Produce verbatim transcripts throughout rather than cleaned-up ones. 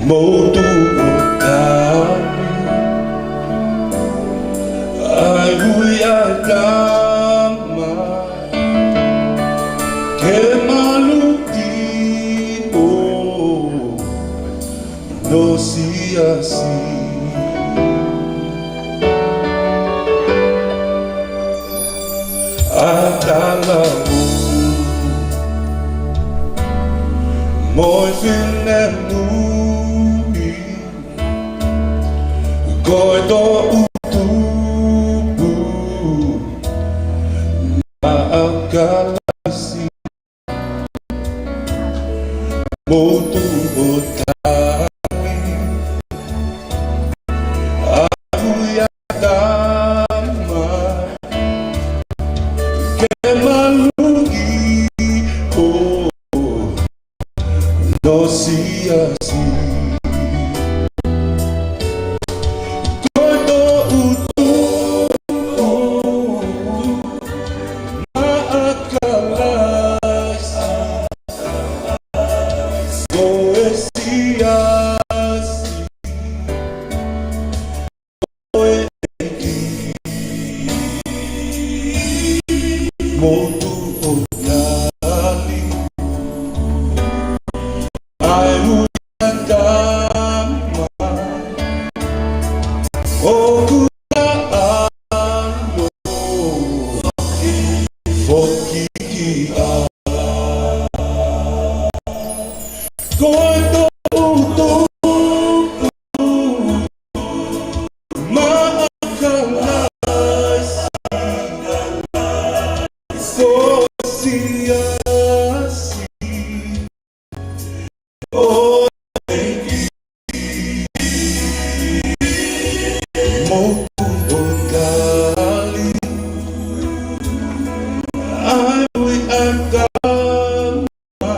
Motu ʻo Tali, ʻa e ui ʻa e tama, ke maluʻi ʻo no siasi. ʻA Talavou mo e finemui, ko e toʻutupu maʻa Kalaisi. Motu ʻo Tali, ʻa e ui ʻa e tama, ke maluʻi ʻo no siasi. Ko e toʻutupu maʻa Kalaisi, ko e siasi ʻo e ʻEiki. Motu ʻo Tali, ʻa e ui ʻa e tama, ʻoku ʻalu foki ki ai. Ko e toʻutupu maʻa Kalaisi, ko e siasi ʻo e ʻEiki. Motu ʻo Tali, ʻa e ui ʻa e tama,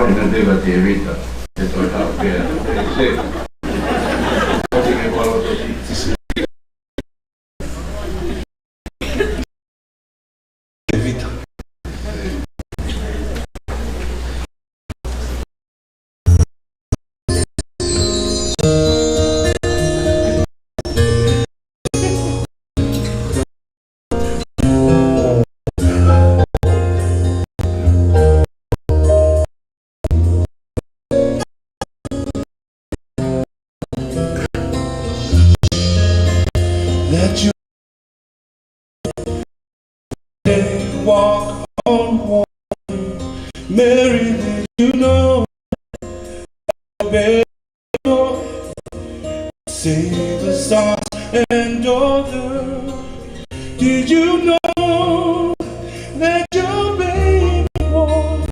Tēvita, Tēvita, e tō tau pē, e se. Ko te ke palo to si. Tēvita. That you walk on water. Mary, did you know, baby boy, save the sons and daughters? Did you know that your baby boy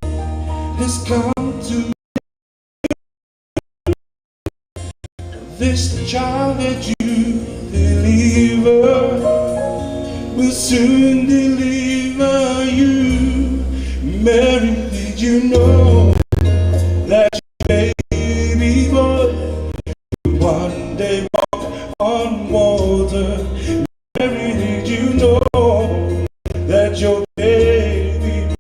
has come to This child that you deliver will soon deliver you. Mary, did you know that your baby boy will one day walk on water? Mary, did you know that your baby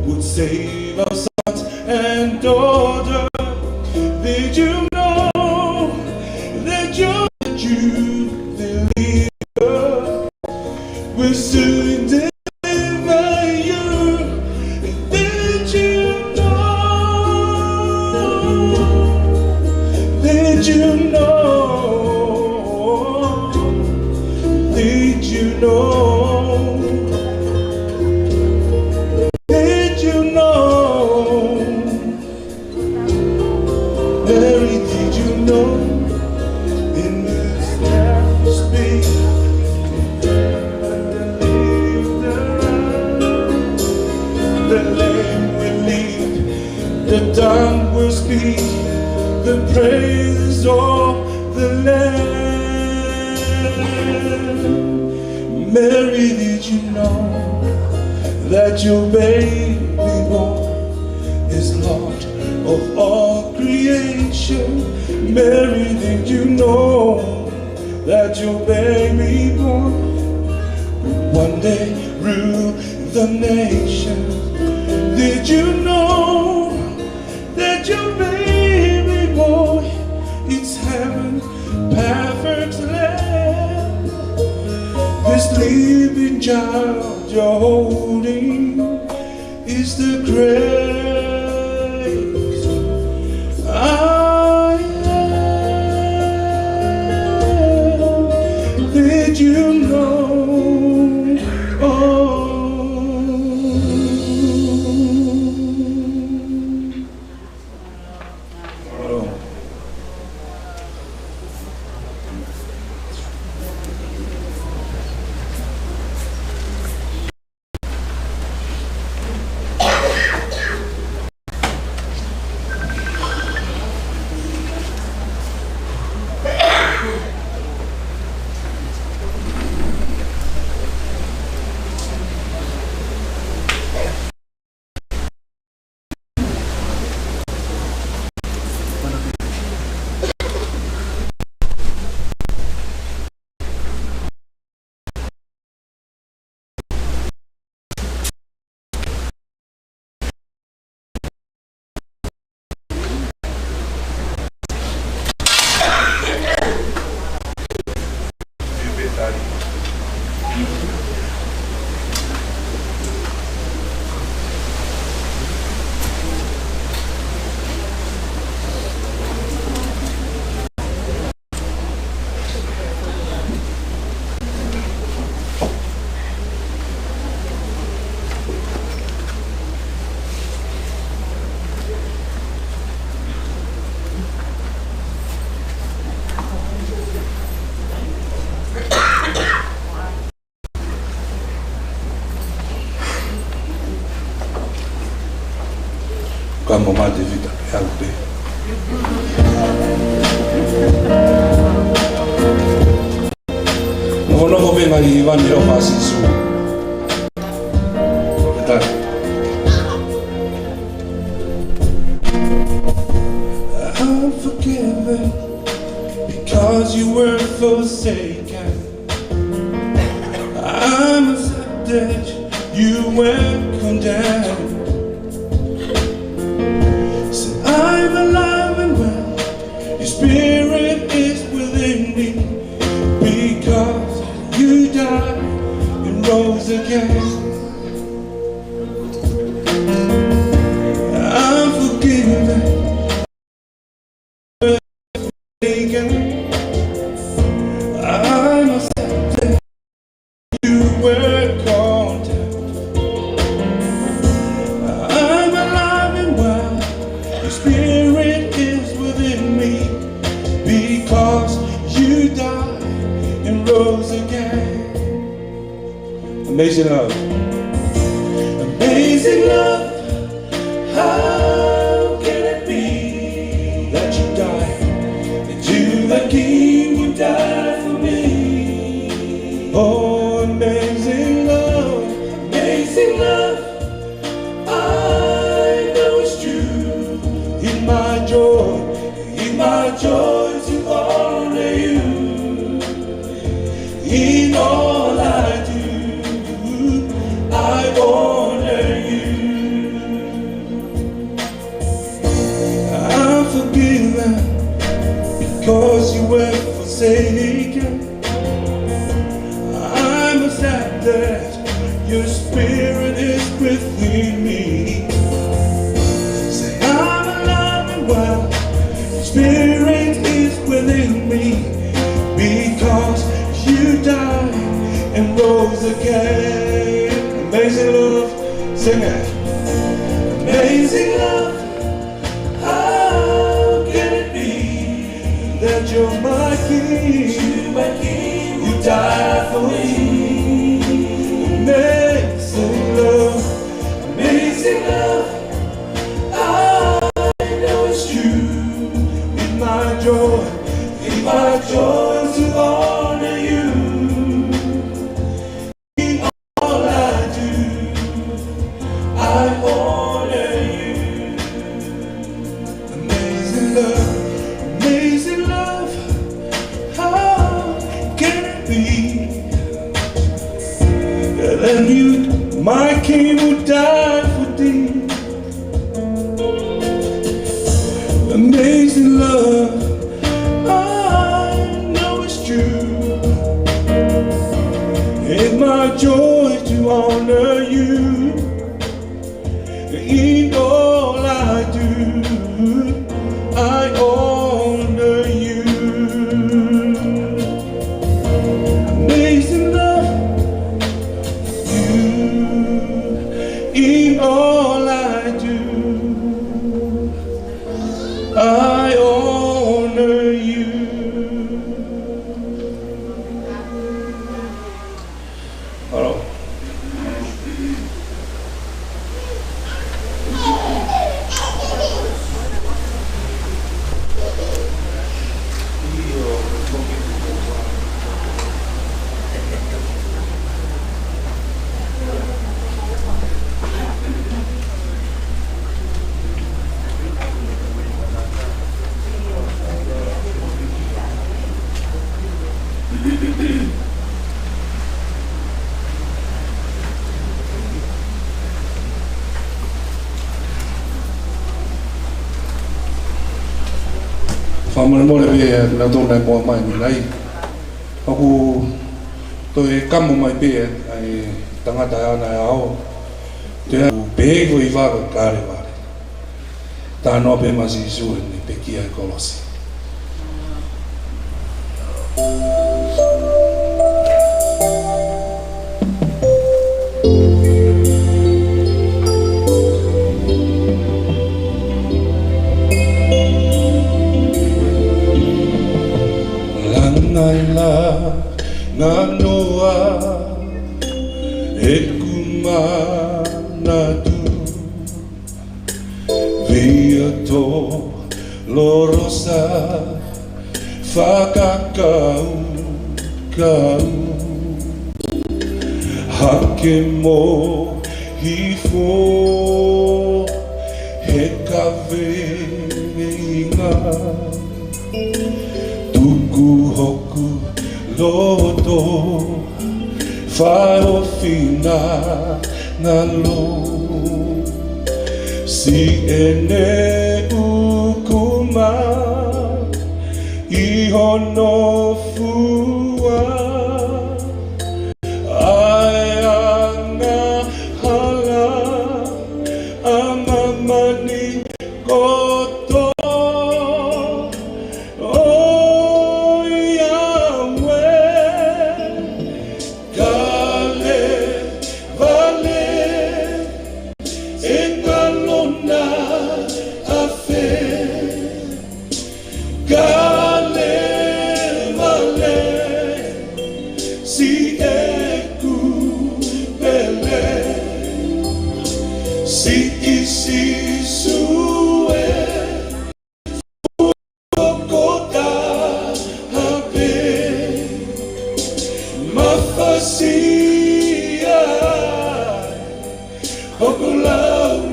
would save our sons and daughters? Did you know that your Jew believer will soon deliver you? Did you know? Did you know? Did you know? Did you know? Mary, did you know? In this death speak, and the leaves around, the lame will leap, the dumb will speak, the praise of the Lamb. Mary, did you know that your baby boy is Lord of all creation? Mary, did you know that your baby boy will one day rule the nation? Did you know that your baby boy is heaven perfect lamb? This sleeping child you're holding is the great I am. Did you know? Oh. Ka mo mate vita pe au pe. Nofo nofo pe ngai vani lo pa Sīsū. Ka. You were forsaken. I'm accepted. You were condemned. So I'm alive and well. Your spirit is within me. Because you died and rose again. I'm forgiven. I'm accepted. You were condemned. I'm alive and well. Your spirit is within me because you died and rose again. Amazing love. Amazing love. How can it be that you died and you, the King, would die for me? Oh, amazing love, amazing love. I know it's true. In my joy, in my joy to honor you. In all I do, I honor you. I'm forgiven because you were forsaken. I'm accepted. Your spirit is within me. Say, I'm alive and well. Spirit is within me because you died and rose again. Amazing love. Sing it. Amazing love. How can it be that you're my king? You're my king. You died for me. Amazing love. Amazing love. I know it's true. In my joy, in my joy to honor you. In all I do, I honor you. Amazing love, amazing love. How can it be that you, my king, would die for thee? Amazing love, I know it's true. It's my joy to honor you. In all I do, I honor you. Amazing love, you, in all I do, I honor you. Hello. Fakamolemole pē ʻa e nautolu naʻe moa mai mei ai. ʻOku toe kamo mai pē ʻa e tangata ʻa ʻana ʻo aʻu. Te u pehē ko e vaka kare vale. Talanoa pē maʻa Sīsū ʻi he pekia ʻi he kolosi. Langaila nganoa ʻeku manatu. Via tō lolosa fakakaukau. Hake mo hifo he kaveinga. Tuku loto, fai ho finangalo. Siʻene uku mai ʻi hono fua ʻa e angahala ʻa māmani kotoa. ʻOiauē, ka levale e ngalo na afe. Ka levale siʻeku pele, siʻi Sīsū e, tokotaha pē mafasia hoku laumālie.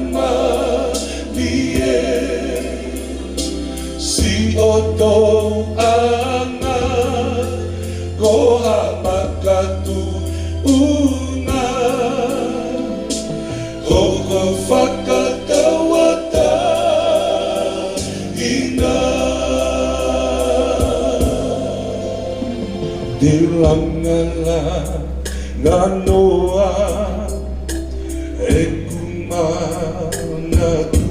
Siʻotoʻanga ko ha makatuʻunga hoku fakatauʻatāina. Te u langa la nganoa ʻeku manatu,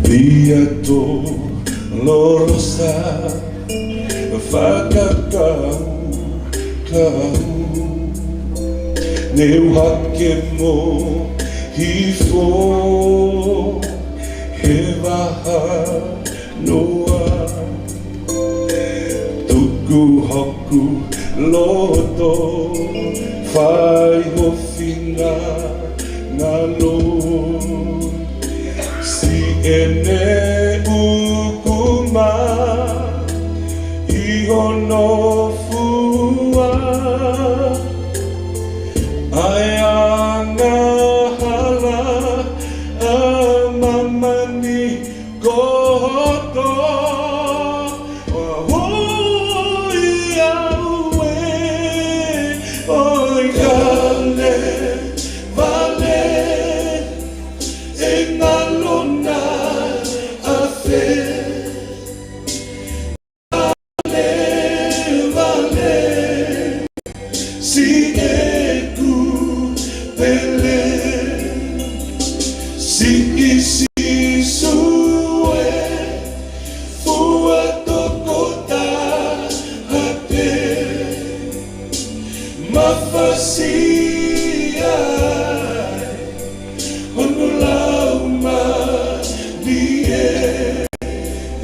pea tololosa fakakaukau. Ne u hake mo hifo he vaha noa. Tuku hoku loto, fai ho finangalo. Siʻene uku mai ʻi hono fua ʻa e angahala ʻa māmani kotoa. ʻOiauē, ʻoi ka levale e ngalo na afe. Ka levale siʻeku pele, siʻi Sīsū e, fua tokotaha pē mafasia hono laumālie.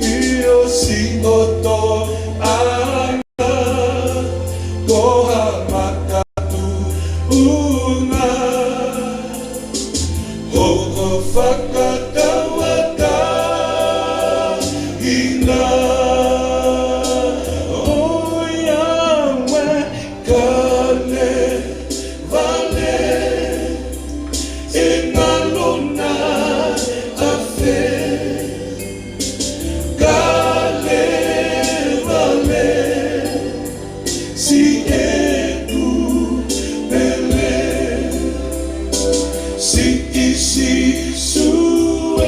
ʻIo, siʻotoʻanga ko ha makatuʻunga hoku fakatauʻatāina. ʻOiauē, ka levale e ngalo na afe. Ka levale siʻeku pele, siʻi Sīsū e,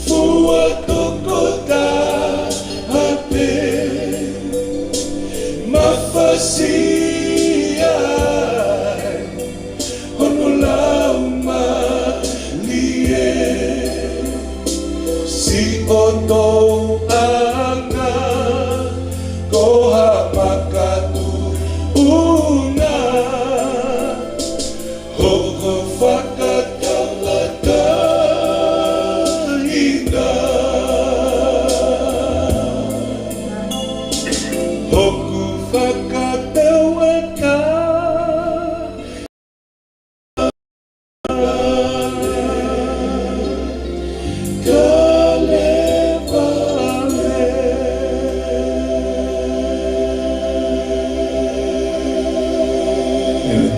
fua tokotaha pē mafasia hono laumālie. Siʻotoʻanga ko ha makatuʻunga hoku fakatauʻatāina. Hoku fakatauʻatāina. Ka levale. ʻĒmeni.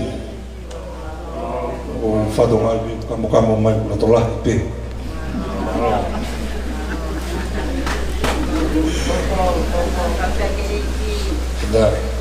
ʻOku fatongia ʻa e kamokamo mai, ʻoku loto lahi pē. Nā.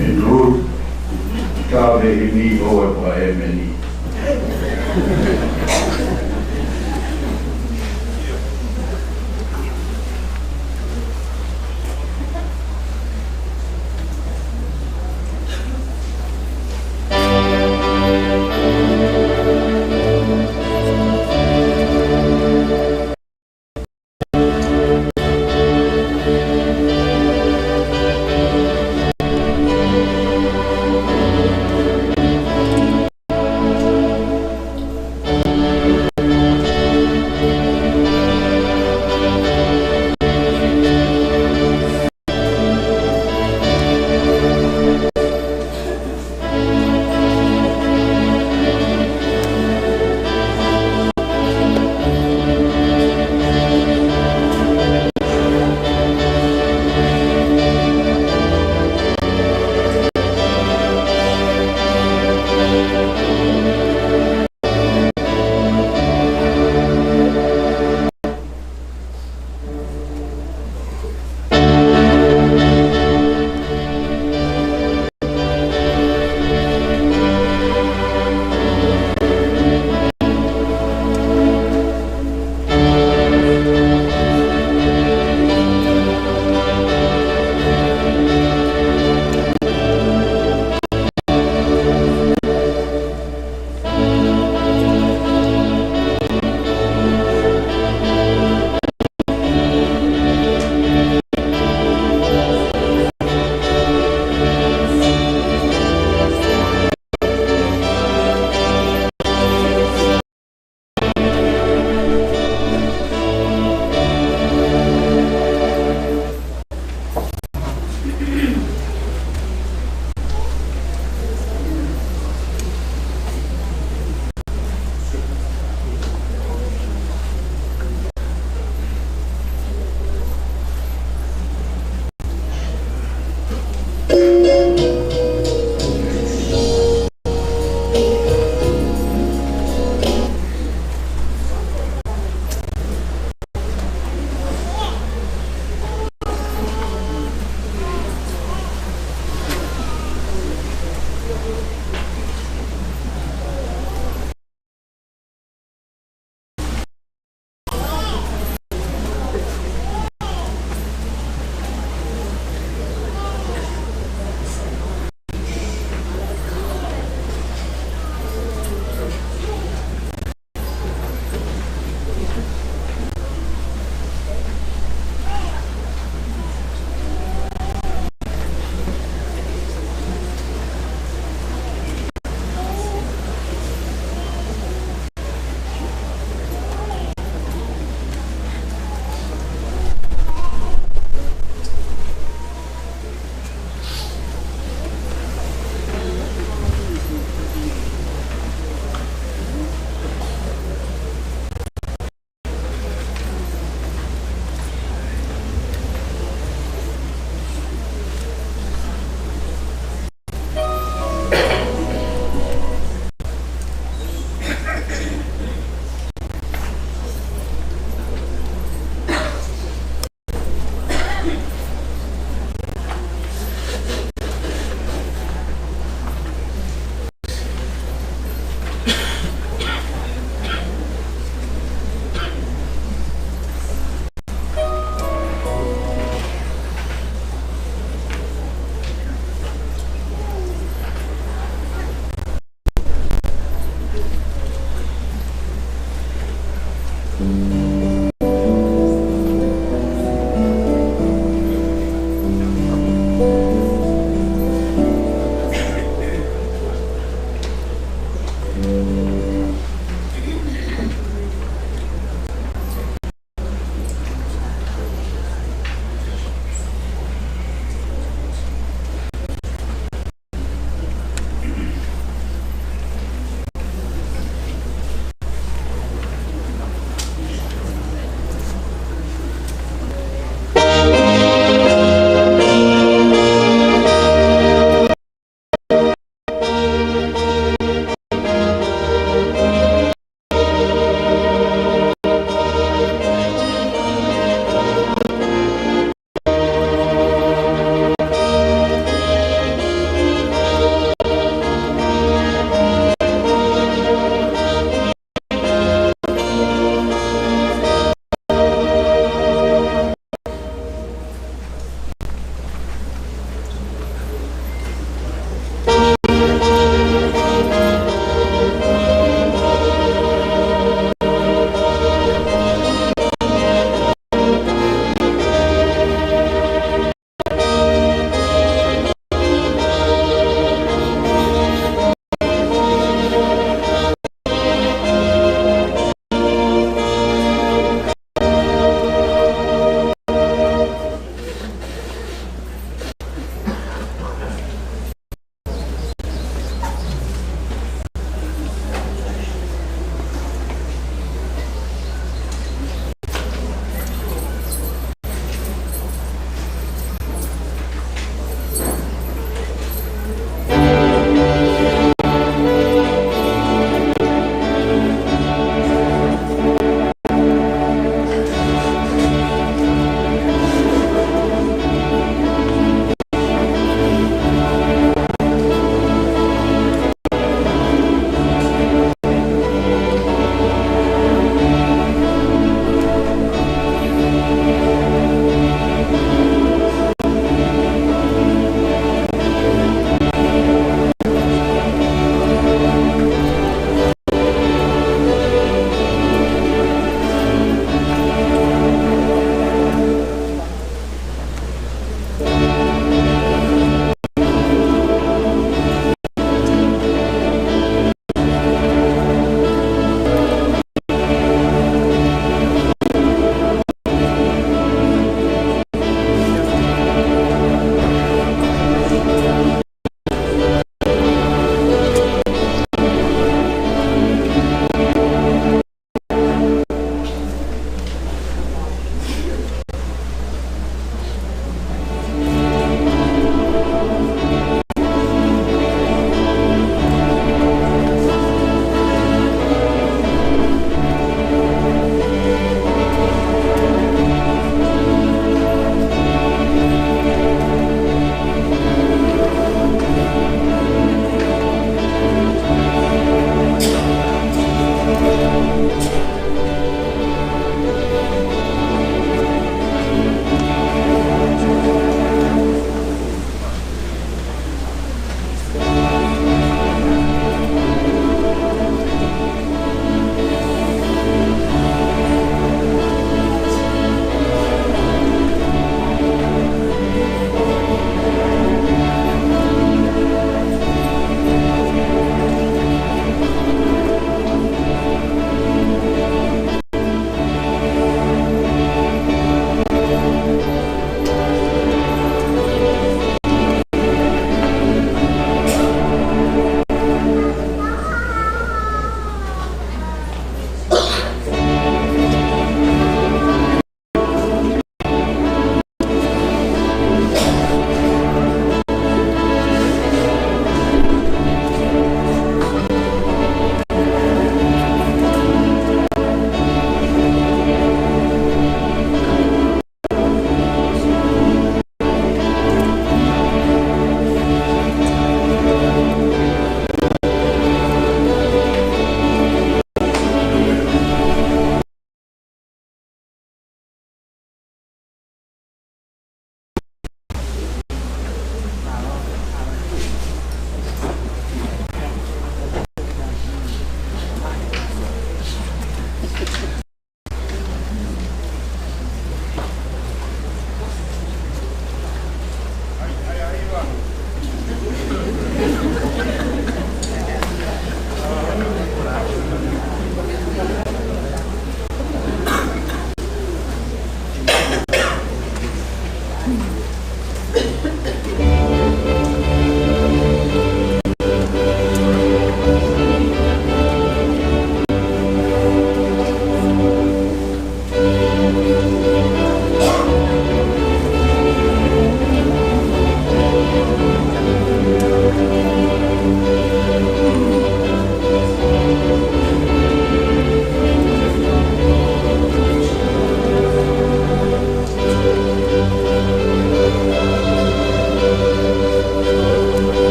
Andrew, ka vehi ni o e pa e meni.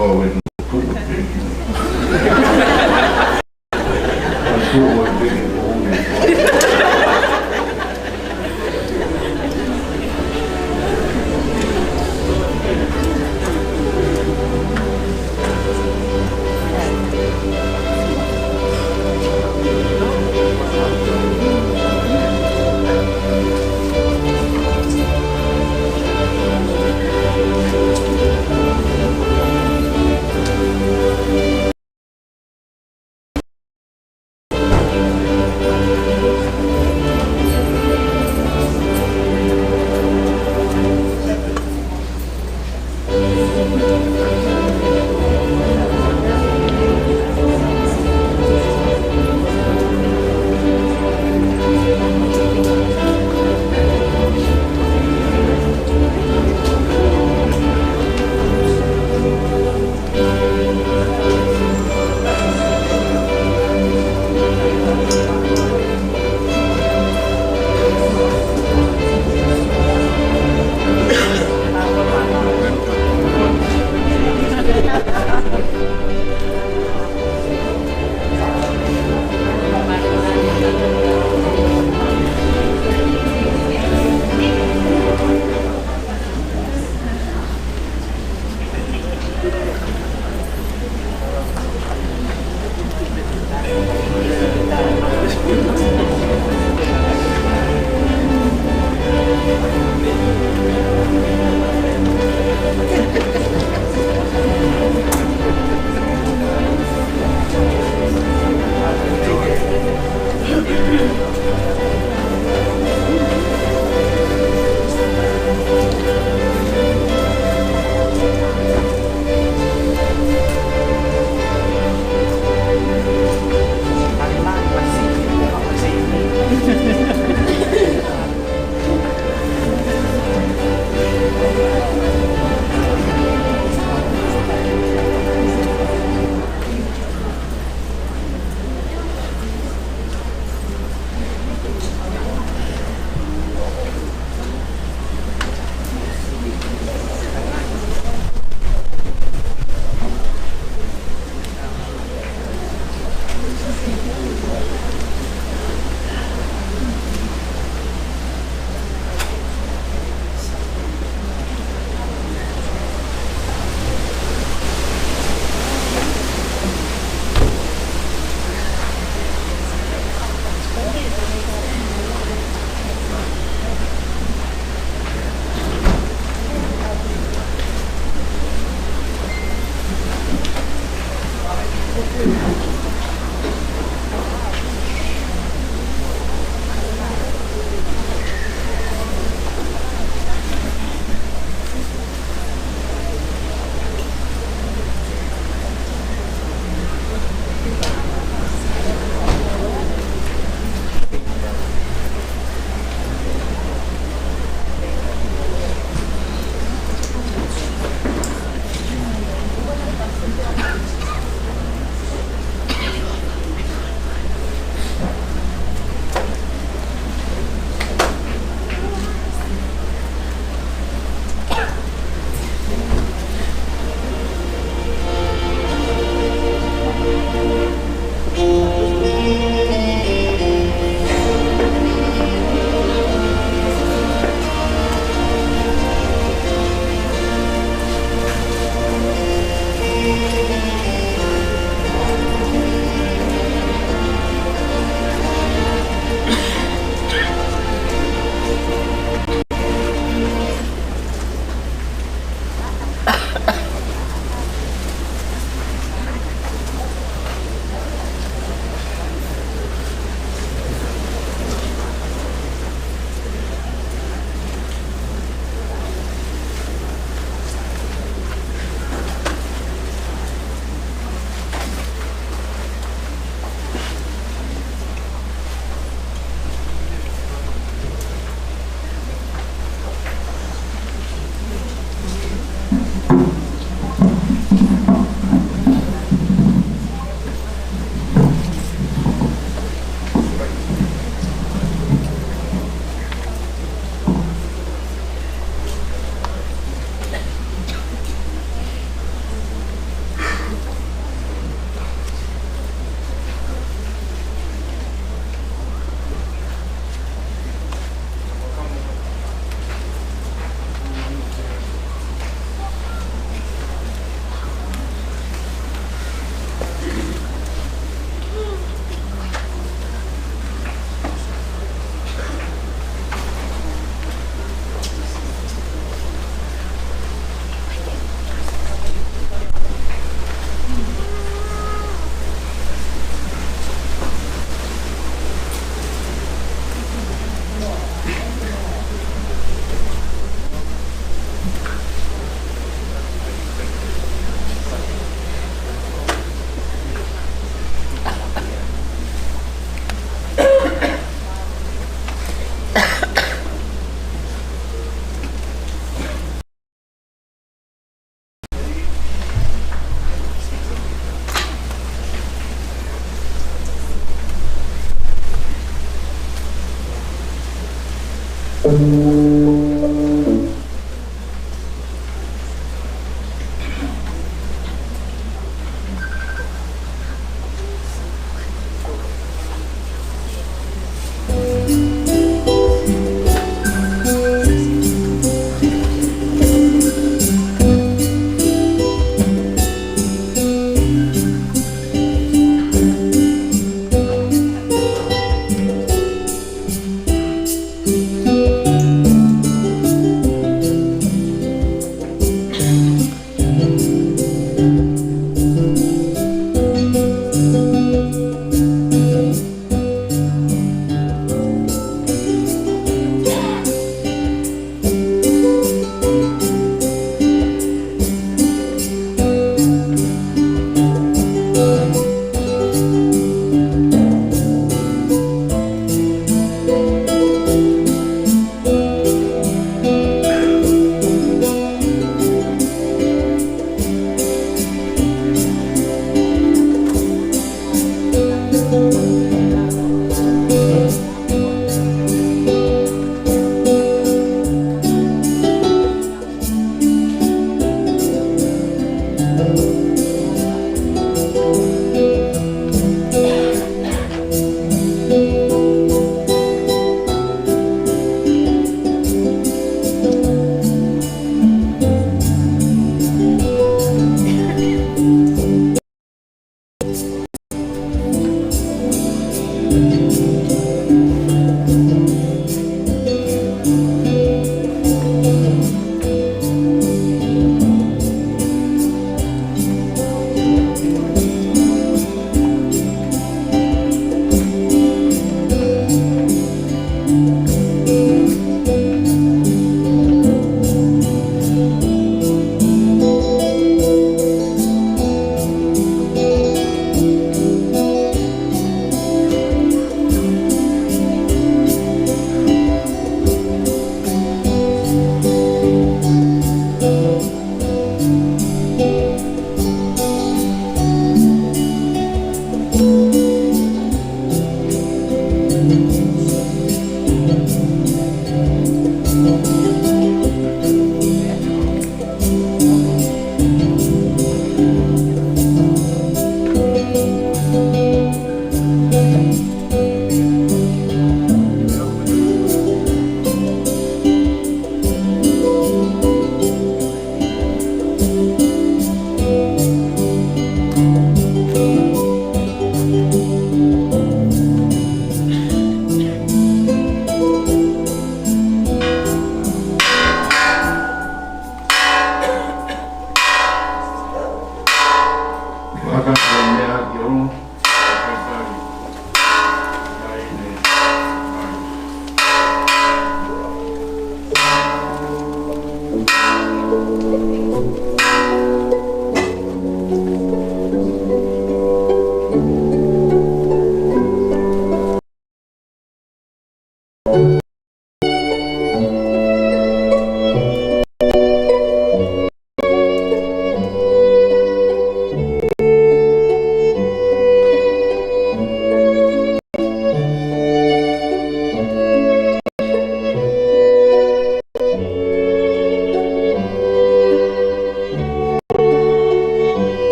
Oh, wait, no, put the pig. I put one pig in the hole.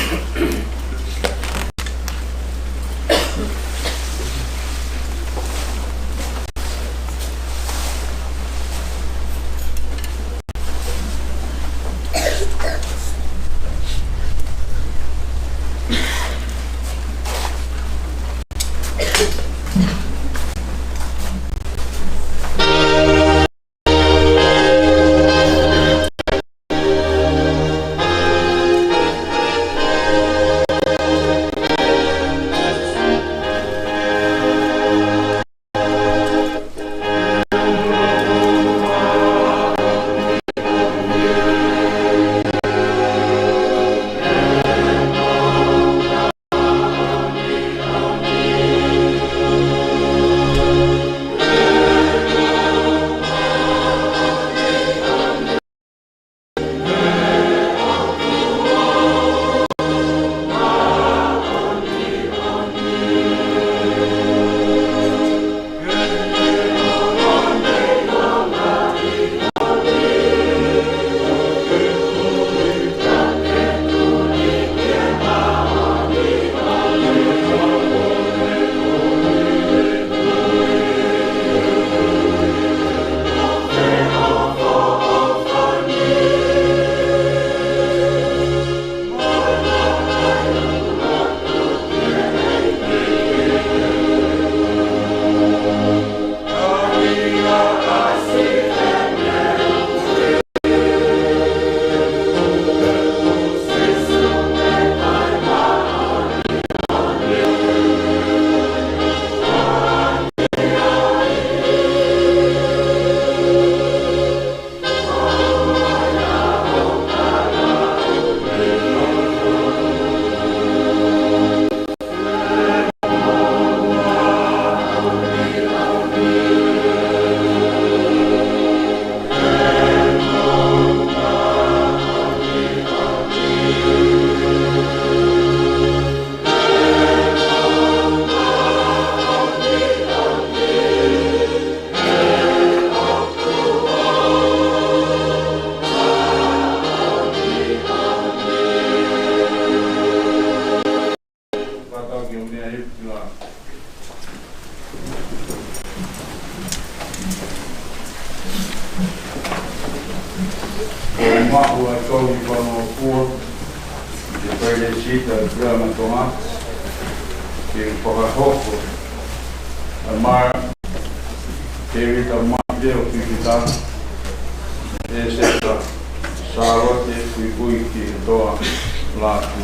ʻOku maʻu ʻa e tolu ʻi Fānau Kua, ʻe Palesiteni Piliami Tonga, ke fakahoko ʻa Mara Tēvita Mate ʻo Pipita, ʻe Seta Sālote Kuikui ki he toa lātū.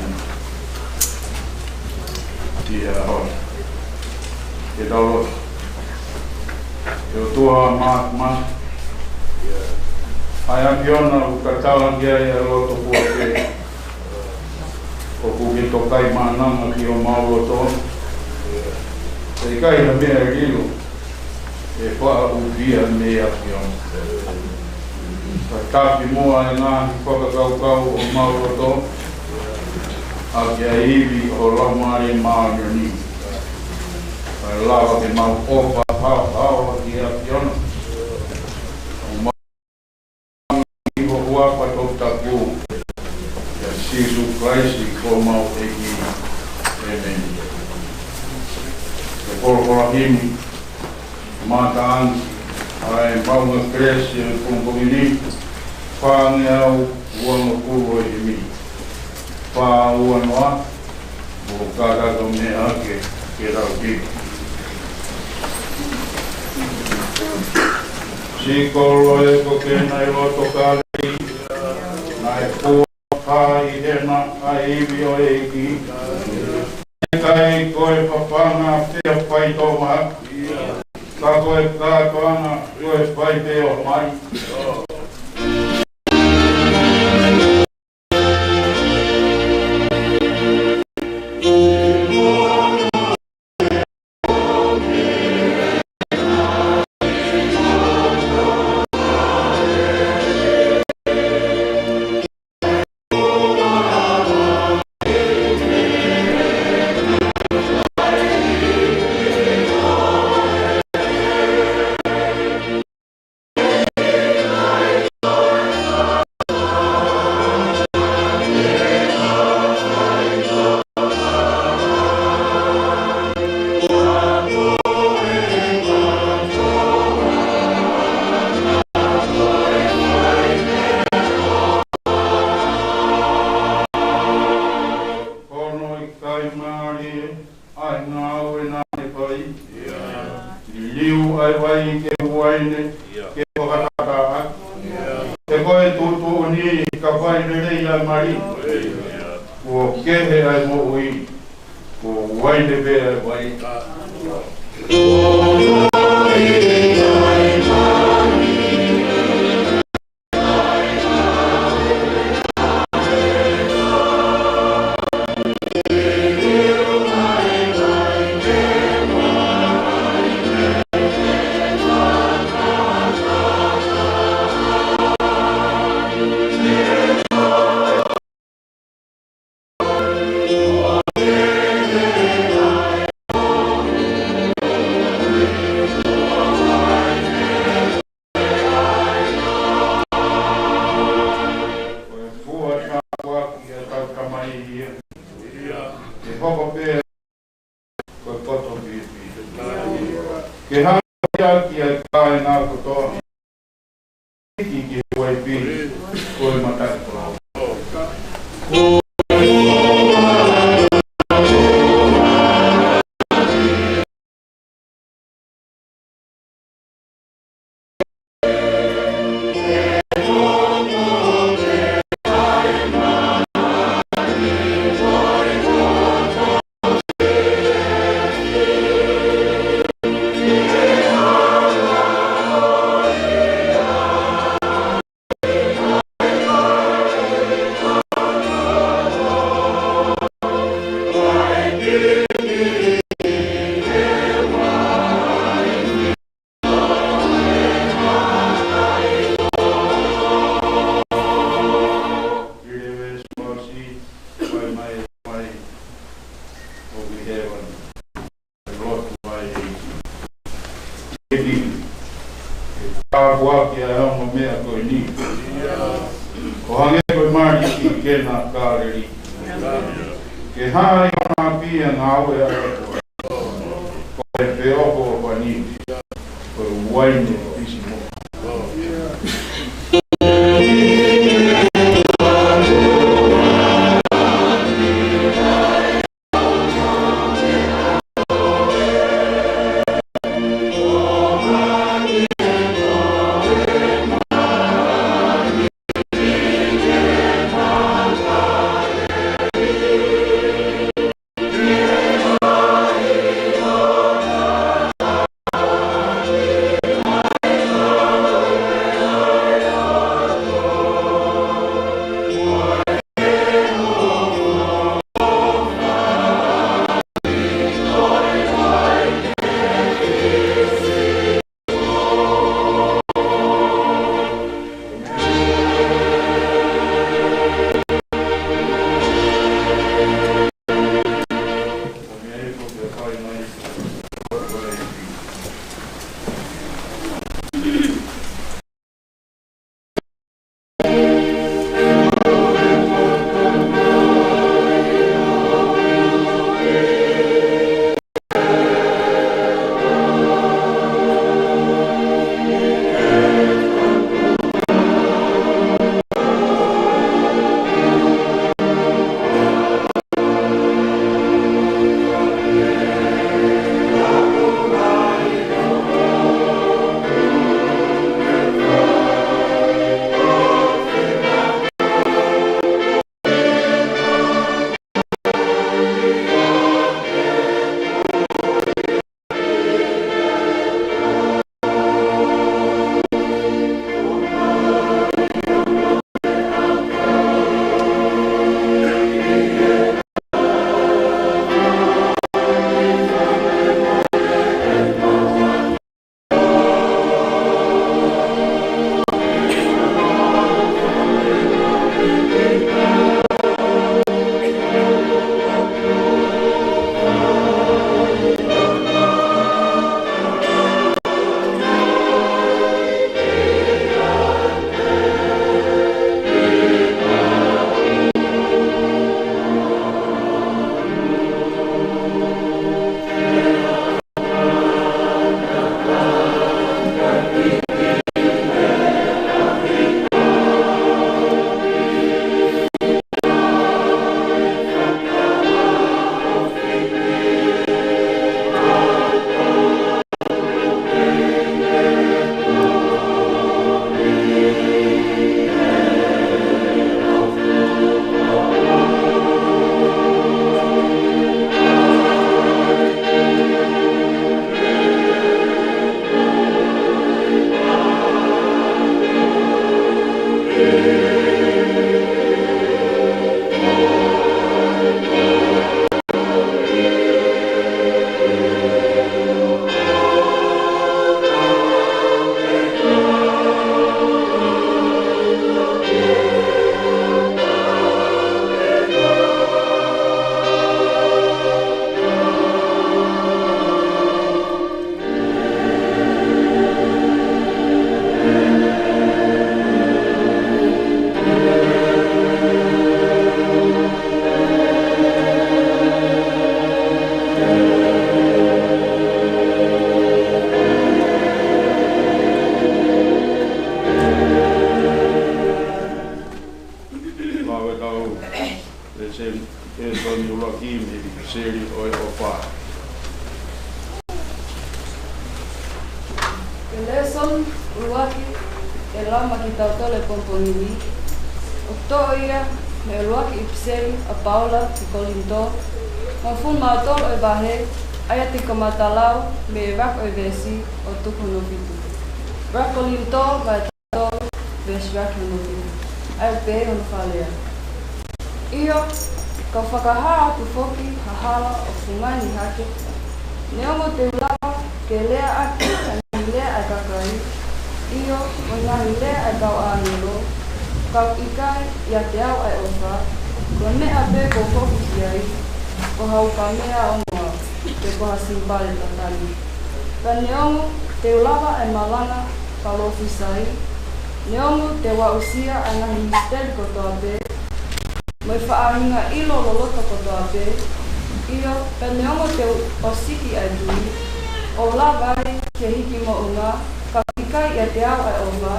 Ki he ʻaho ni. Ke tau lotu. ʻE ʻOtua māfimafi, ʻa e ʻAfiona ʻoku tatala ki ai ʻa e loto kuo pē. ʻOku ke tokaimaʻananga ki homau loto. ʻE ʻikai ha meʻa ʻe lilo ʻe faʻa ʻufiʻi mei he ʻAfiona. Ka taki muʻa e ngaahi fakakaukau ʻo homau loto, ʻaki ʻa e ivi ʻo ho Laumālie Māʻoniʻoni. Kae lava ke mau ʻofa haohaoa ki he ʻAfiona. ʻO mau ʻi ho huafa toputapu, ʻia Sīsū Kalaisi ko homau ʻEiki. ʻĒmeni. Ko e folofola himi, Mātāngi ʻa e Maʻunga Kelesi ʻo e pongipongi ni, fāngeau uangofulu ʻo e himi. Fā ua noa, ʻo kātaki ʻo meʻa ke, ke lau ki. Siʻi kolo ē, ko kena ʻi loto ka lei, naʻe pō pā ʻi hena ʻa e ivi ʻo e ʻEiki. ʻIkai ko e papanga pea faitōmahaki, ka ko e kātoanga ko e fai pē ʻo mai. ʻa e ngāue naʻa ne fai. Liliu ʻa e vai ke uaine, ke fakatata ʻaki. He ko e tuʻutuʻuni ka fai lelei ʻa e mali. Kuo kehe ʻa e moʻui, kuo uaine pē ʻa e vai. Ko e fua tāpuaki ʻa e tau tamai ia. Ke hoko pē ko e poto pipi. Ke hanga ki ai kāinga kotoa. Ki he uaifi, ko e mataʻitoa. Lotu mai ʻEiki. ʻEiki, ke tāpuaki ʻa e ongo meʻa ko eni. ʻO hangē ko e mali ʻi Kena Kāleli. Ke hā ʻi hona ʻapi ʻa e ngāue ʻa e ʻOtua. Ko e peopo ʻo pani. Ko e uaine ʻo pisimo. Lēsoni, lēsoni ʻuluaki mei he ʻIpiseli ʻo e ʻOfa. Ko e lēsoni ʻuluaki ʻe lau maʻa kitautolu he pongipongi ni, ʻoku toʻo ia mei he ʻuluaki ʻipiseli ʻa Paula ki Kolinitō, hongofulu mā tolu ʻo e vahe, ʻa ia te u kamata lau mei he ʻuluaki ʻo e veesi ʻo tuku hono fitu. ʻUluaki Kolinitō, vahe tolu, veesi ʻuluaki hono fitu. ʻA ia ʻoku pehē hono fakalea: ʻIo, kau fakahā atu foki ha hala ʻoku fungani hake, neongo te u lava ke leaʻaki ʻa e ngaahi lea ʻa e kakai, ʻio, mo e ngaahi lea ʻa e kau ʻāngelo, ka ʻoku ʻikai ʻiate au ʻa e ʻofa, ko e meʻa pē kuo u hoko ki ai, ko ha ukamea ongoa, pe ko ha sipale tatani. Pea neongo te u lava ʻa e malanga palōfisai, neongo te u aʻusia ʻa e ngaahi misiteli kotoa pē, mo e faʻahinga ʻilo loloto kotoa pē, ʻio, pea neongo te u ʻosiki ʻa e tui, ʻo lava ai ke hiki moʻunga, ka ʻoku ʻikai ʻiate au ʻa e ʻofa,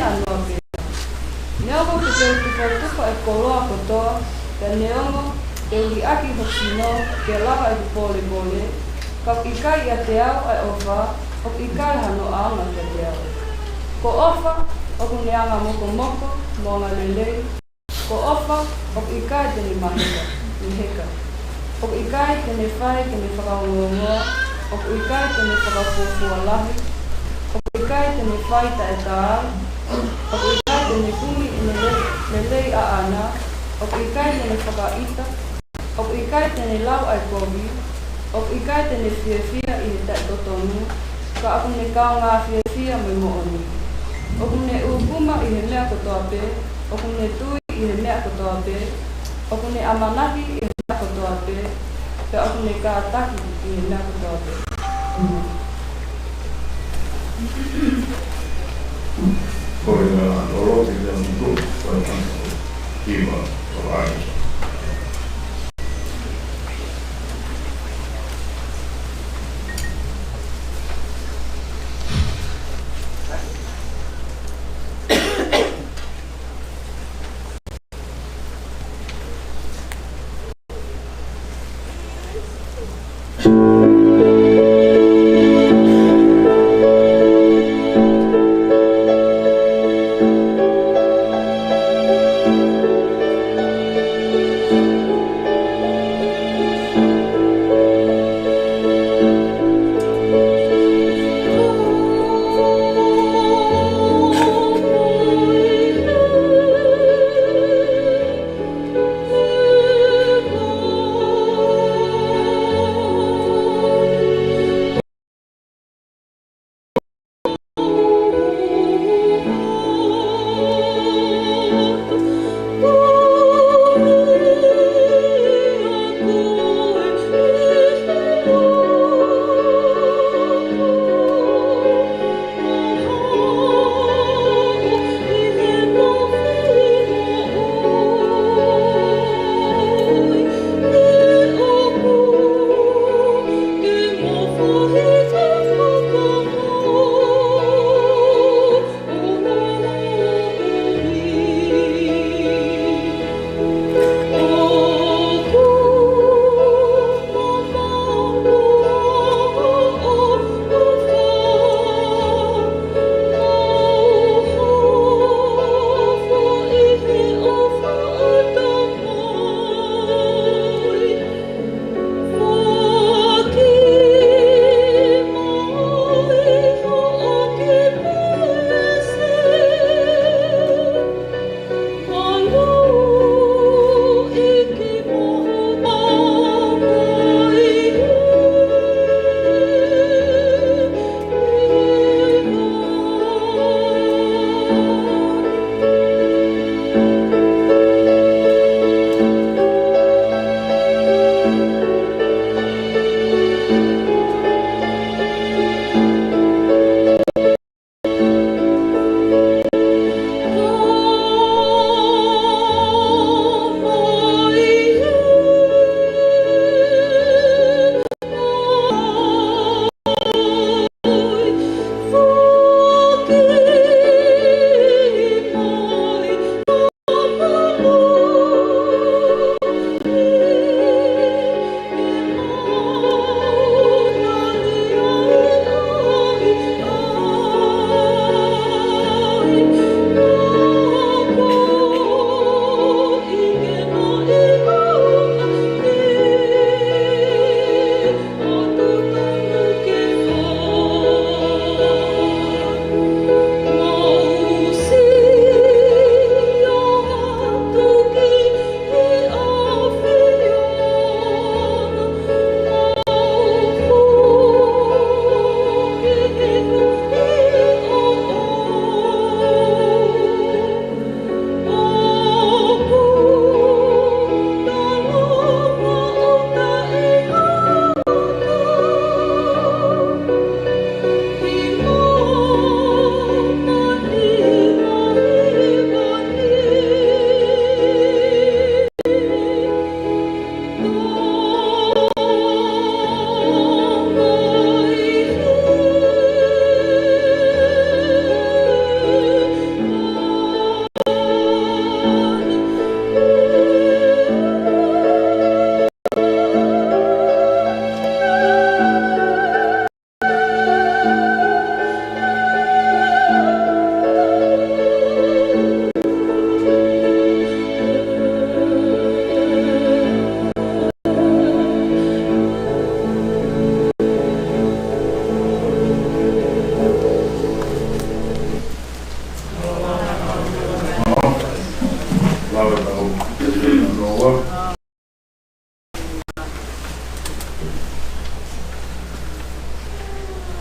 ʻanoa pē. Neongo te u tufatufa ʻa e koloa kotoa, pea neongo te u liʻaki hoku sino ke lava ʻeku pōlepole, ka ʻoku ʻikai ʻiate au ʻa e ʻofa, ʻoku ʻikai hano ʻaonga kiate au. Ko e ʻofa ʻoku ne anga mokomoko mo anga lelei, ko e ʻofa ʻoku ʻikai te ne maheka, meheka. ʻOku ʻikai te ne fai ke ne fakaongoongoa, ʻoku ʻikai te ne fakafuofua lahi, ʻoku ʻikai te ne fai taʻetaau, ʻoku ʻikai te ne kumi ʻene le-, lelei ʻaʻana, ʻoku ʻikai te ne fakaʻita, ʻoku ʻikai te ne lau ʻa e kovi, ʻoku ʻikai te ne fiefia ʻi he taʻetotonu, ka ʻoku ne kaungā fiefia mo e moʻoni. ʻOku ne ʻūkuma ʻi he meʻa kotoa pē, ʻoku ne tui ʻi he meʻa kotoa pē, ʻoku ne ʻamanaki ʻi he meʻa kotoa pē, pea ʻoku ne kātaki ʻi he meʻa kotoa pē. Ko e ngaahi ʻoloki ʻa e motuʻa, ko e ngaahi ʻiva, ko e ʻai.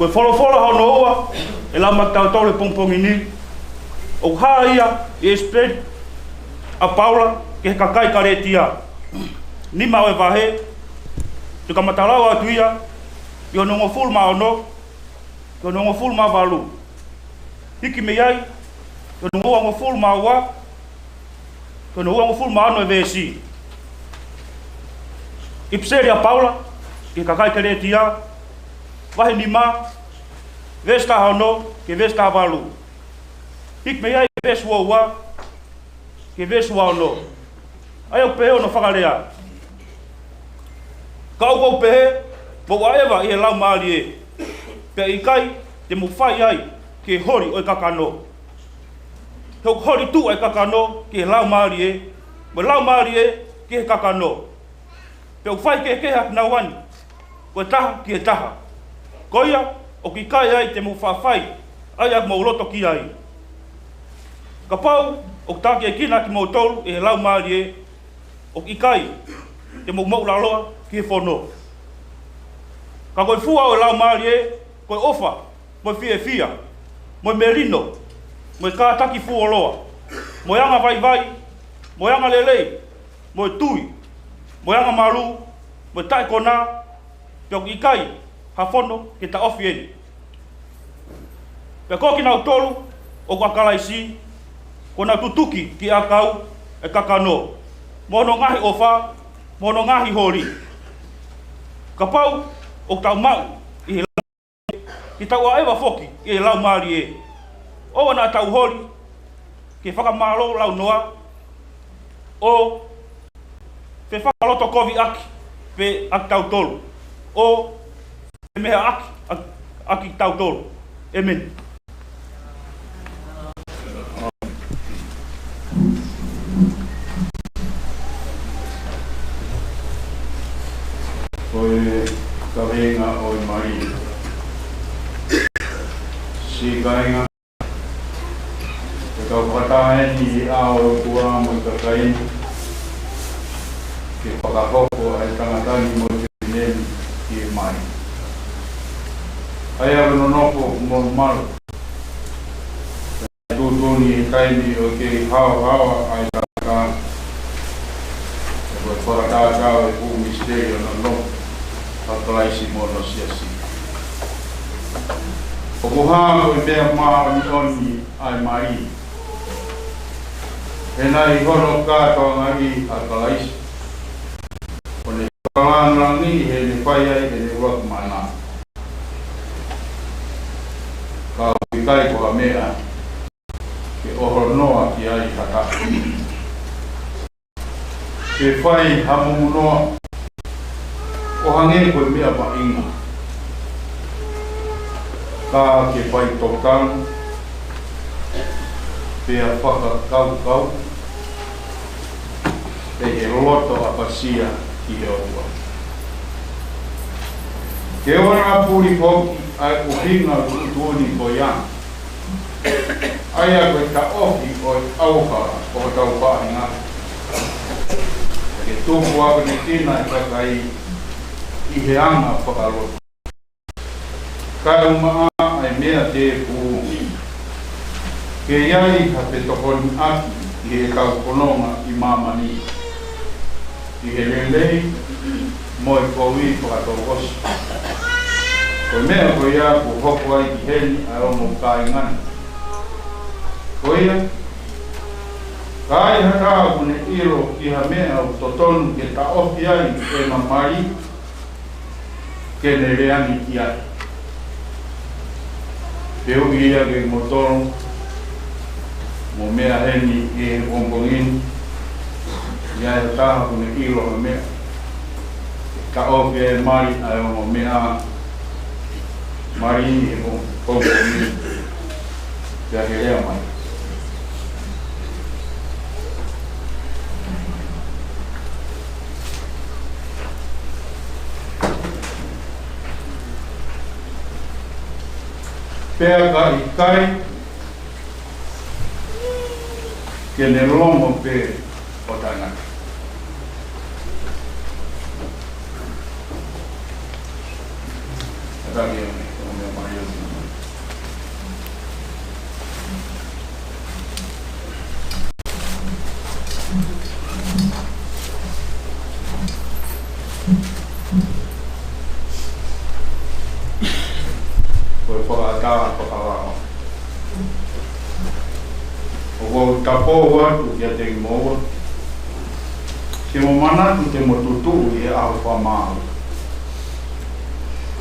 Ko e folofola hono ua ʻe lau maʻatautolu he pongipongi ni, ʻoku hā ia ʻi he ʻIpiseli ʻa Paula ki he kakai Kalētia. Nima ʻo e vahe, te u kamata lau atu ia ʻi hono hongofulu mā ono ki hono hongofulu mā valu. Hiki mei ai ki hono ua hongofulu mā ua, ki hono ua hongofulu mā ono e veesi. ʻIpiseli ʻa Paula ki he kakai Kalētia, vahe nima, veesi taha ono ki he veesi taha valu. Hiki mei ai veesi ua ua ki he veesi ua ono. ʻA ia ʻoku pehē hono fakalea: Ka ʻoku ou pehē, mou ʻaʻeva ʻi he Laumālie, pea ʻikai te mou fai ai ki he holi ʻo e kakano. He ʻoku holi tuʻa e kakano ki he Laumālie, mo e Laumālie ki he kakano. Pea ʻoku faikehekehe ʻa kinaua ni ko e taha ki he taha, ko ia ʻoku ʻikai ai te mou faʻa fai ʻa ia ʻoku mou loto ki ai. Kapau ʻoku takiekina ʻa kimoutolu ʻe he Laumālie, ʻoku ʻikai te mou moʻulaloa ki he fono. Ka ko e fua ʻo e Laumālie ko e ʻofa, mo e fiefia, mo e melino, mo e kātaki fuoloa, mo e anga vaivai, mo e anga lelei, mo e tui, mo e anga malū, mo e taʻekonā, pea ʻoku ʻikai ha fono ke taʻofi eni. Pea ko kinautolu ʻoku ʻa Kalaisi, kuo nau tutuki ki he ʻakau ʻa e kakano, mo hono ngaahi ʻofa, mo hono ngaahi holi. Kapau ʻoku tau maʻu ʻi he ke tau ʻaʻeva foki ʻi he Laumālie, ʻoua naʻa tau holi ke fakamālō launoa, ʻo fefakalotokoviʻaki pē ʻa kitautolu, ʻo femehaʻaki ʻa, ʻa kitautolu. ʻĒmeni. Ko e kaveinga ʻo e mali. Siʻi kāinga, ʻe kau fakataha eni ʻi he ʻao ʻo e ʻOtua mo e kakai ni, ke fakahoko ʻa e tangata ni mo e fefine ni ki he mali. ʻA ia ʻoku nonofo mo malu. Tuʻutuʻuni he taimi ʻoku kei haohaoa ai ʻa e tangata, ʻa e fakatātā ʻo e fuʻu misiteli ʻo e nofo ʻa Kalaisi mo hono siasi. ʻOku hā ko e meʻa māʻoniʻoni ʻa e mali. He naʻe ʻi hono kātoangaʻi ʻa Kalaisi, ʻo ne fakalāngilangiʻi heʻene fai ai ʻene ʻuluaki mana. Ka ʻoku ʻikai ko ha meʻa ke ʻoho noa ki ai ha taha, ke fai ha momonoa ʻo hangē ko e meʻa vaʻinga. Ka ke fai tokanga, pea fakakaukau ʻi he loto ʻapasia ki he ʻOtua. Ke ʻoua naʻa puli foki ʻa e ʻuhinga tuʻutuʻuni ko ia, ʻa ia ko e taʻofi ʻo e ʻauha ʻo hotau faʻahinga, ke tupu ʻaponekina e kakai ʻi he anga fakalotu. Kae ʻumaʻā ʻa e meʻa tēpū, ke ʻi ai ha fetokoniʻaki ʻi heʻetau fononga ʻi māmani, ʻi he lelei mo e kovi fakatouʻosi. Ko e meʻa ko ia kuo hoko ai ki heni ʻa e ongo kāinga ni. Ko ia, ka ai ha taha ʻoku ne ʻilo ki ha meʻa ʻoku totonu ke taʻofi ai ʻena mali, ke ne lea ange ki ai. Pea ʻoku ʻi ai kimoutolu mo meʻa heni ʻi he pongipongi ni, ʻi ai ha taha ʻoku ne ʻilo ha meʻa, ka ʻoku ʻi ai e mali ʻa e ongo meʻa, mali ʻi he pongipongi ni, pea ke lea mai. Pea ka ʻikai, ke ne longo pē ʻo taʻengata. Ka taki ʻo ne, ʻo ne mai. Ko e fakaʻatā fakavao. ʻOku ou tapou atu kiate kimoua, ke mo manatu te mo tutuʻu ʻi he ʻaho fakamaau.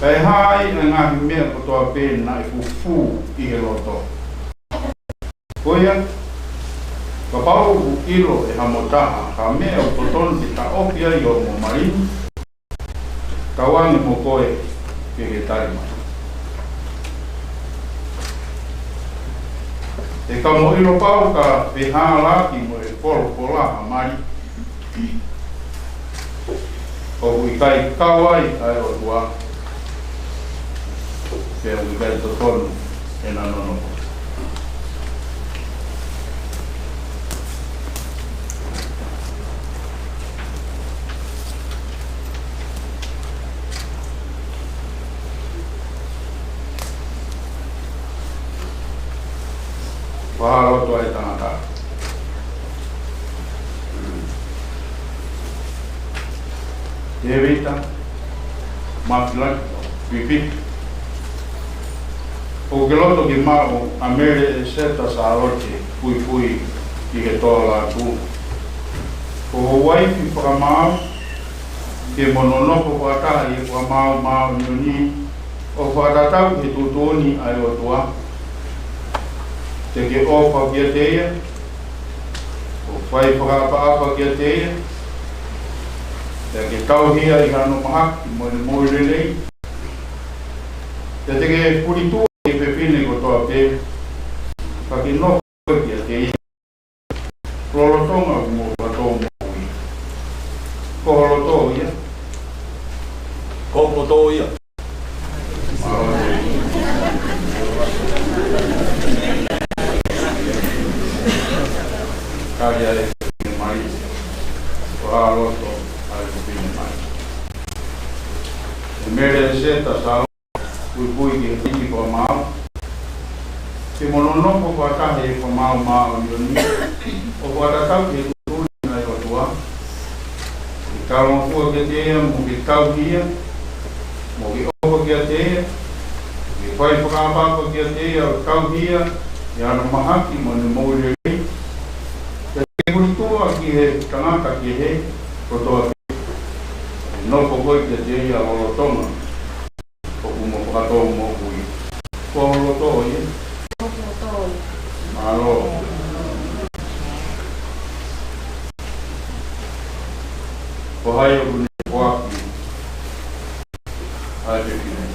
Kae hā ai ʻa e ngaahi meʻa kotoa pē naʻe fufū ʻi he loto. Ko ia, kapau ʻoku ʻilo ʻe hamou taha ha meʻa ʻoku totonu ke taʻofi ai hoʻomo mali ni, tauange mo koe ke ke tali mai. He ka mo ʻilo pau ka pehē ʻaki mo e folofola ha mali, ʻoku ʻikai kau ai ʻa e ʻOtua, pea ʻoku ʻikai totonu ʻena nonofo. Fakaloto ʻa e tangata. Tēvita Mafilahi Fifita. ʻOku ke loto ke maʻu ʻa Mele ʻEseta Sālote Puipui ki he Toa Lātū ko ho uaifi fakamaau, ke mo nonofo fakataha ʻi he fakamaau māʻoniʻoni, ʻo fakatatau ki he tuʻutuʻuni ʻa e ʻOtua. Te ke ʻofa kiate ia, ʻo fai fakaʻapaʻapa kiate ia, pea ke tauhi ia ʻi hano mahaki mo ʻene moʻui lelei. Pea te ke pulituʻa ʻi he fefine kotoa pē, ka ke nofo kiate ia lolotonga ʻo mo fato moʻui. Ko ho loto ia? Ko ho loto ia? Kali ai e fefine mali. Ko ho loto ʻa e fefine mali. ʻE Mele ʻEseta Sālote Puipui ki he uaifi fakamaau, ke mo nonofo fakataha ʻi he fakamaau māʻoniʻoni, ʻo fakatatau ki he tuʻutuʻuni ʻa e ʻOtua. Ke talangofua kiate ia, mo ke tauhi ia, mo ke ʻofa kiate ia, ke fai fakaʻapaʻapa kiate ia, ʻo tauhi ia ʻi hano mahaki mo ʻene moʻui lelei. Pea te ke pulituʻa ki he tangata kehe kotoa pē, ʻe nofo koe kiate ia lolotonga ʻoku mo fato moʻui. Ko ho loto ia? Ko ho loto ia? Mālō. Ko hai ʻoku ne foaki ʻa e fefine?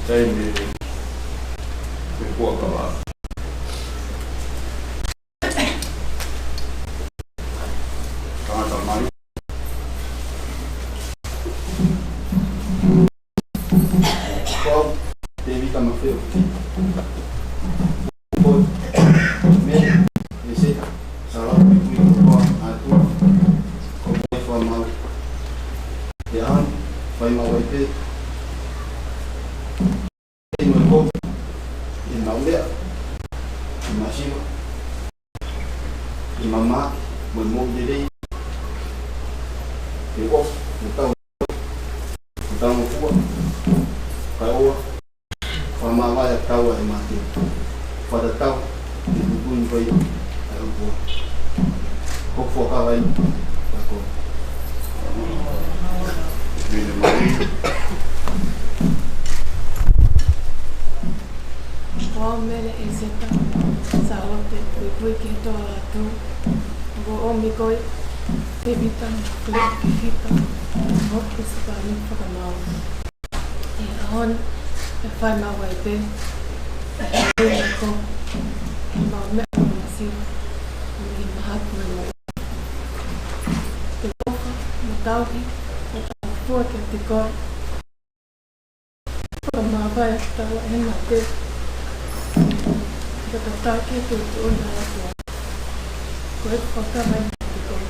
Taimi ke fuakava. Tangata mali. Ko au, Tēvita Mafeo. Ko Mele ʻEseta Sālote Puipui ki he Toa Lātū ko ho uaifi fakamaau. He ʻaho ni, fai maʻu ai pē ʻi he moʻui ko eni, ʻi he maʻu meʻa, ʻi he masiva, ʻi he mamahaki mo e moʻui lelei, ʻi he ʻofa, ʻi he tau, ʻi he talangofua, kae ʻoua, fakamāvae ʻa e taua ʻe mate. Fakatatau ki he tuʻutuʻuni ko ia ʻa e ʻOtua. Ko e fuakava ia. Ka ko Ko au Mele ʻEseta Sālote Puipui ki he Toa Lātū, ʻoku ou ʻomi ko e Tēvita Mafeo Fifita, mo e uaifi fakamaau. ʻI he ʻaho ni, ʻe fai maʻu ai pē Ko e meʻa ʻoku masiva, ʻoku mahaki mai. Te u ʻofa, mo tauhi, mo tauhi fua kiate koe. Fakamāvae ʻetau ʻatamai, ke tataki ʻetau tuʻunga ʻa e ʻOtua. Ko e fakamaau ʻa e ʻOtua.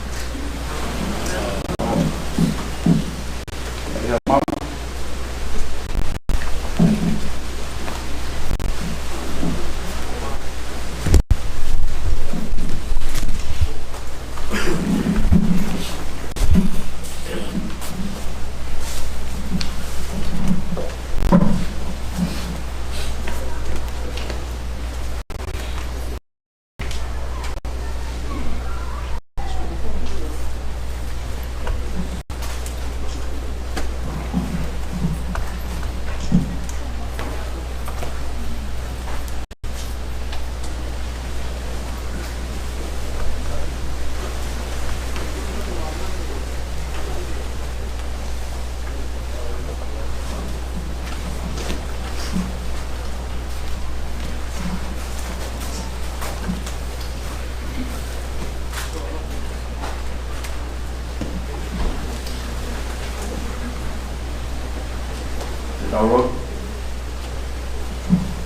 Te tau lotu.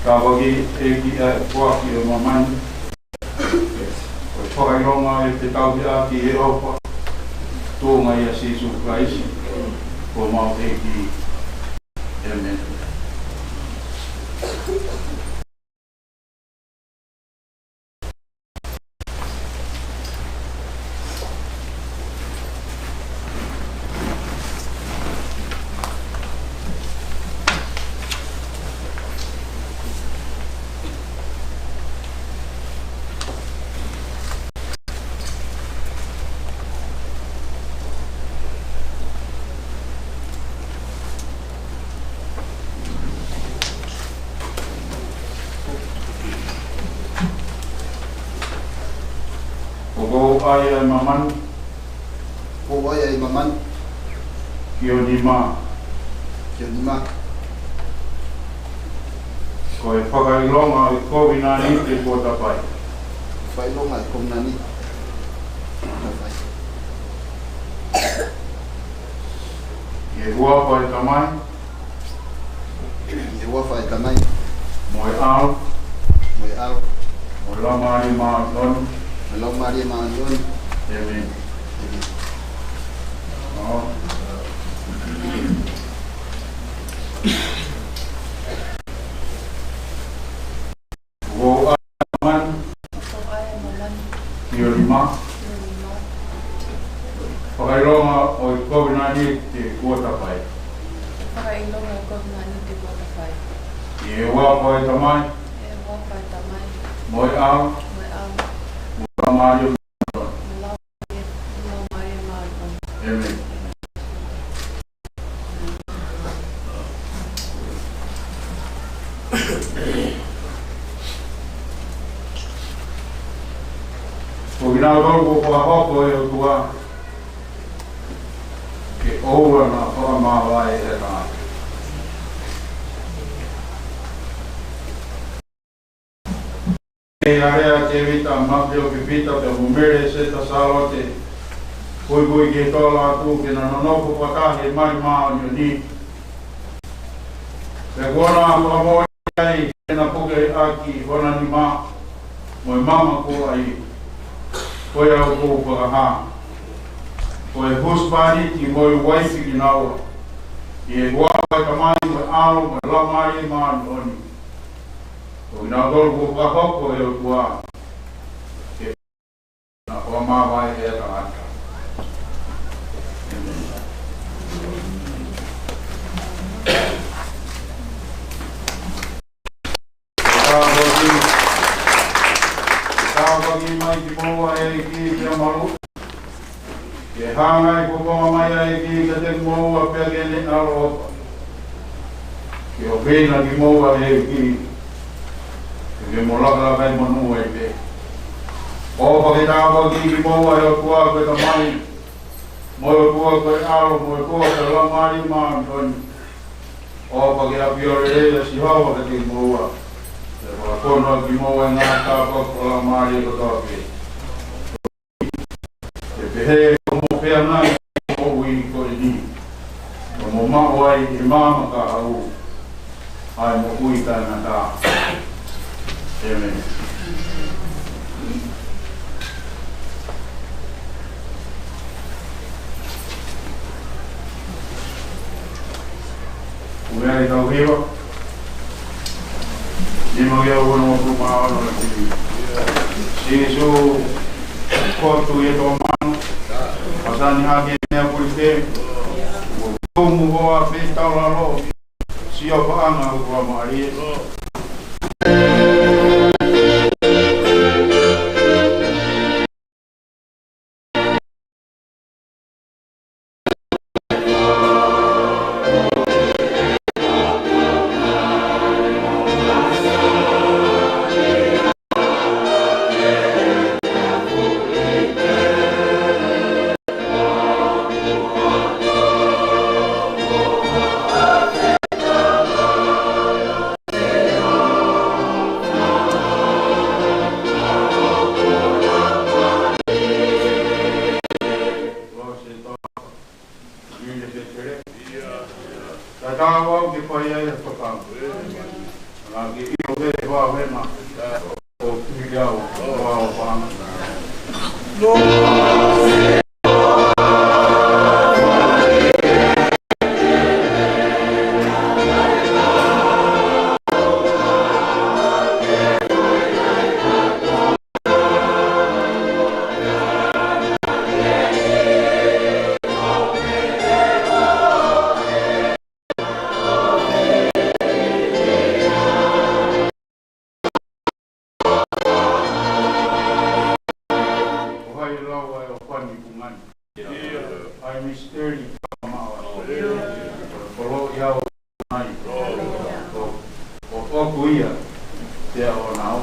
Tāpuaki ʻEiki ʻa e ʻOtua ʻi māmani. Ko e fakaʻilonga ʻo e tauhi ʻa Sihova, tuʻunga ʻia Sīsū Kalaisi, ko homau ʻEiki. ʻĒmeni. ʻOku ou ʻai ʻa e māmani. ʻOku ou ʻai ʻa e māmani. Ki ho nima. Ki ho nima. Ko e fakaʻilonga ʻo e kovinānite kuo ta fai. Fakaʻilonga ʻo e kovinānite kuo ta fai. ʻI he huafa ʻo e Tamai. ʻI he huafa ʻo e Tamai. Mo e ʻAlo. Mo e ʻAlo. Mo e Laumālie Māʻoniʻoni. Mo e Laumālie Māʻoniʻoni. ʻĒmeni. ʻĒmeni. ʻO. ʻOku ou ʻai ʻa e māmani. ʻOku ou ʻai ʻa e māmani. Ki ho nima. Ki ho nima. Fakaʻilonga ʻo e kovinānite kuo ta fai. Fakaʻilonga ʻo e kovinānite kuo ta fai. ʻI he huafa ʻo e Tamai. ʻI he huafa ʻo e Tamai. Mo e ʻAlo. Mo e ʻAlo. Mo e Laumālie Māʻoniʻoni. Mo e Laumālie, Laumālie Māʻoniʻoni. ʻĒmeni. Ko kinautolu kuo fakahoko ʻe he ʻOtua ke ʻoua naʻa fakamāvae ʻe ha tangata. Ko e ʻAlea Tēvita Mafiofifita pea mo Meleseta Sālote Puipui Kehetoa Lātū ke na nonofo fakataha ʻi he mali māʻoniʻoni. Pea kuo na fakamoʻoni ai ke na puke ʻaki hona nima mo e maama kuo ʻai, ko ia ʻoku ou fakahā ko e husepāniti mo e uaifi kinaua, ʻi he huafa ʻo e Tamai mo e ʻAlo mo e Laumālie Māʻoniʻoni. Ko kinautolu kuo fakahoko ʻe he ʻOtua ke na fakamāvae ʻe ha tangata. ʻĒmeni. Tāpuaki, tāpuaki mai kimoua ʻe he ʻEiki pea malu. Ke hanga ʻe he kuonga mai ʻa e ʻEiki kiate kimoua pea ke ne ʻaloʻofa. Ke ʻofeina kimoua ʻe he ʻEiki, ke ke mo lakalaka ʻi he monū ai pē. ʻOfa ke tāpuakiʻi kimoua ʻe he ʻOtua ko e Tamai, mo e ʻOtua ko e ʻAlo, mo e ʻOtua ko e Laumālie Māʻoniʻoni. ʻOfa ke ʻafio lelei ʻa Sihova kiate kimoua, Te u fakafoki atu kimoua ʻa e ngaahi tāpuaki ʻo e Laumālie kotoa pē. Ke pehē ʻoku mou feangai ki he moʻui ko eni, ʻo mou maʻu ai ʻi he maama kahaʻu ʻa e moʻui taʻengata. ʻĒmeni. Ko e meʻa ʻi he tau hiva. Nima ngeau ono uofulu mā ono. Sīsū, ko e Tuʻi ʻo e Toa Māʻolunga, ʻoku ʻatā ni hake ʻi he meʻa puli pē, ʻoku tumu hoa pē taulalo, sio paʻanga ʻo e Laumālie. Tatau au ke fai ai ha fakahā. Ngā ke ʻilo ke fai ʻe he maama. ʻO tui au, ʻo au fanga. Ko hai lau ai ʻo fani pungani. ʻA e misiteli fakamaʻa. Koloaʻia ʻo mai. ʻO, ʻo, ʻoku ia. Te a o nau.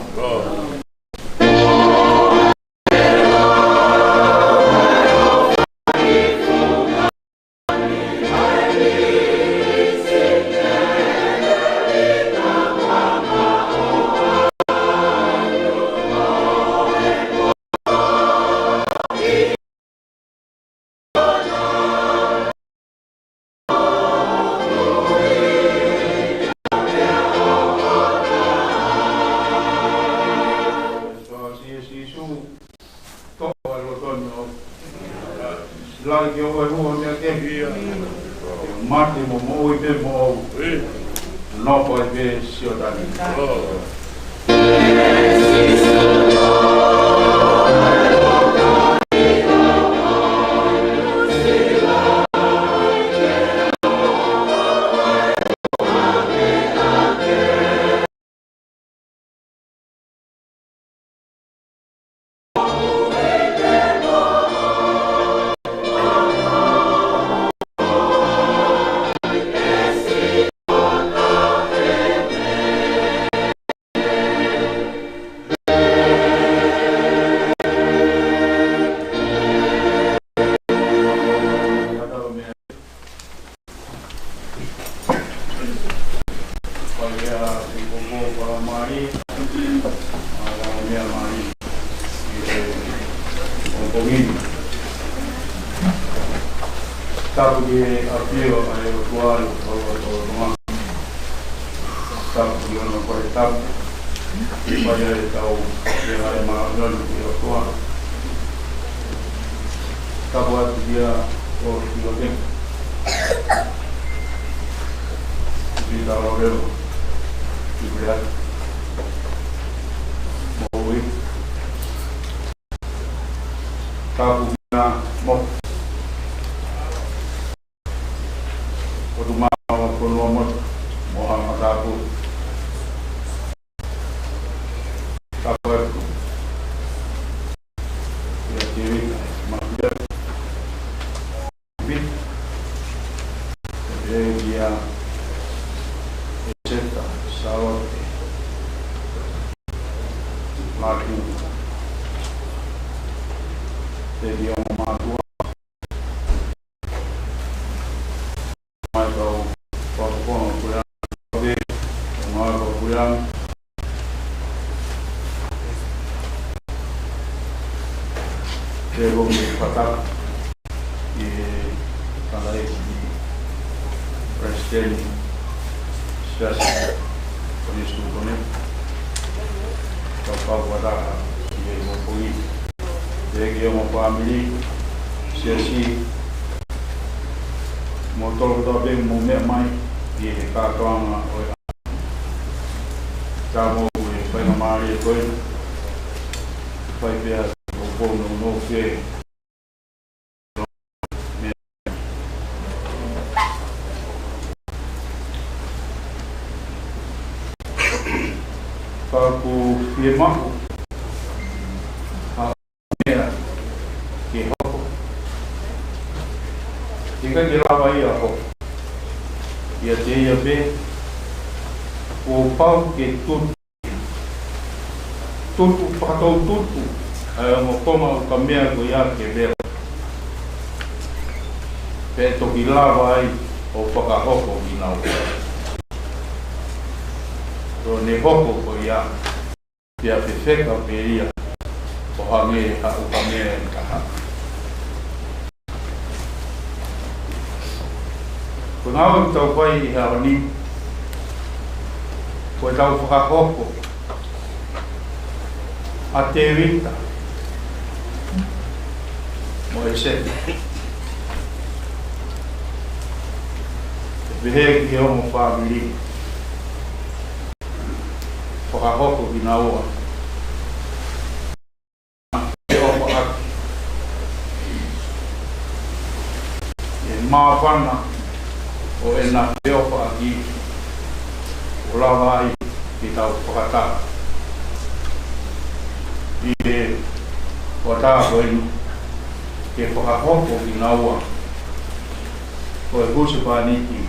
Toʻo ʻa e loto ni ʻo. Lali ke ʻoua ʻe hū ha meʻa kehe. Ke mate mo moʻui pē moʻou. Nofo ai pē Sioatani. Tapu ki he ʻafio ʻa e ʻOtua ʻi he ʻOtua ʻo Tonga. Tapu ki hono kole tapu. Fai ai ʻetau feʻao māʻoniʻoni ki he ʻOtua. Tapu atu kia ʻOtua ki he ʻOtua. Ki he ʻOtua leo. Ki he ʻOtua. Moʻui. Tapu na mo. ʻOtu mā ʻo Konoa mo, mo ha matapu. Tapu atu. Ia Tevita, Makuia. Vita. Ia Eseta, Salote. Makuia. Te ia mo Makuia. Mai kau fakafofonga kuleana, ʻo mai kau kuleana. Te u ʻomi e fakatapu ki he Kalaisi Palesiteni Siasi ʻo Sīsū Kone. Kau fakatapu ki he kau poini, pea ki he ongo fāmili, siasi, mo tolo kotoa pē ʻoku mou meʻa mai ki he kātoanga ʻo e Samoa, ko e faingamālie ko ē, fai pē ʻa e poupou nounou ki he meʻa. Ka ʻoku fiemaʻu ha meʻa ke hoko, ʻikai ke lava ia ʻo hoko ʻiate ia pē, kuo pau ke tutu, tutu, fakatau tutu ʻa e ongo konga ʻo e meʻa ko ia ke vela, pea toki lava ai ʻo fakahoko kinaua. Ko ʻene hoko ko ia, pea fefeka pē ia ʻo hangē ha ʻuha meʻa ʻe taha. Ko e ngāue ʻoku tau fai ʻi he ʻaho ni, ko ʻetau fakahoko ʻa Tēvita mo ʻĒseta, ʻo pehē ki he ongo fāmili, fakahoko kinaua, feʻofaʻaki, ʻe māfana ʻo ʻena feʻofaʻaki, ʻo lava ai ke tau fakataha ʻi he hoʻatā ko eni, ke fakahoko kinaua ko e husepāniti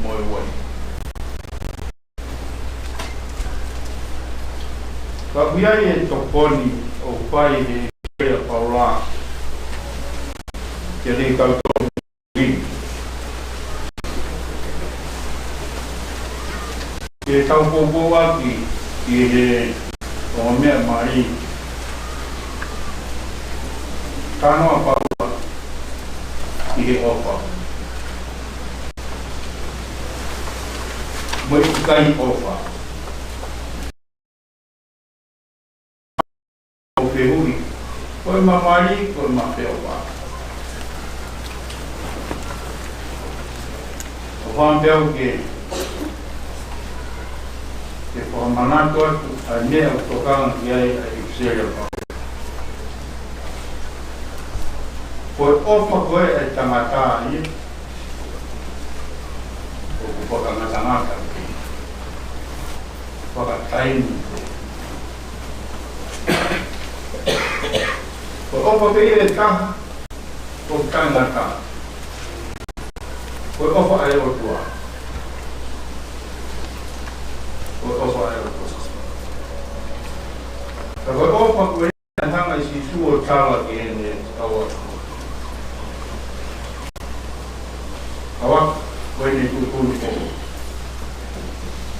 mo e uaifi. Ka ʻoku ʻi ai e tokoni ʻoku fai ʻe he ʻEpisitere ʻa Paula kiate kitautolu ke tau poupouaki ki he ongo meʻa mali, talanoa ʻa Paula ki he ʻofa mo e ʻikai ʻofa. ʻO fehuʻi, ko ʻema mali, ko ʻema feʻofaʻaki? ʻOfa pē au ke, ke fakamanatu atu ʻa e meʻa ʻoku tokanga ki ai ʻa e ʻEpisitere ʻa Paula. Ko e ʻofa ko ē ʻa e tangata ia, ʻoku fakangatangata pē, fakataimi pē. Ko e ʻofa pē ia ʻe taha, ʻoku taʻengata. Ko e ʻofa ʻa e ʻOtua. Ko e ʻofa ʻa e ʻOtua. Ka ko e ʻofa ko ē naʻe hanga ʻe Sīsū ʻo tala ki heʻene kau ako, kau ako ko eni, tuʻutuʻuni ko ē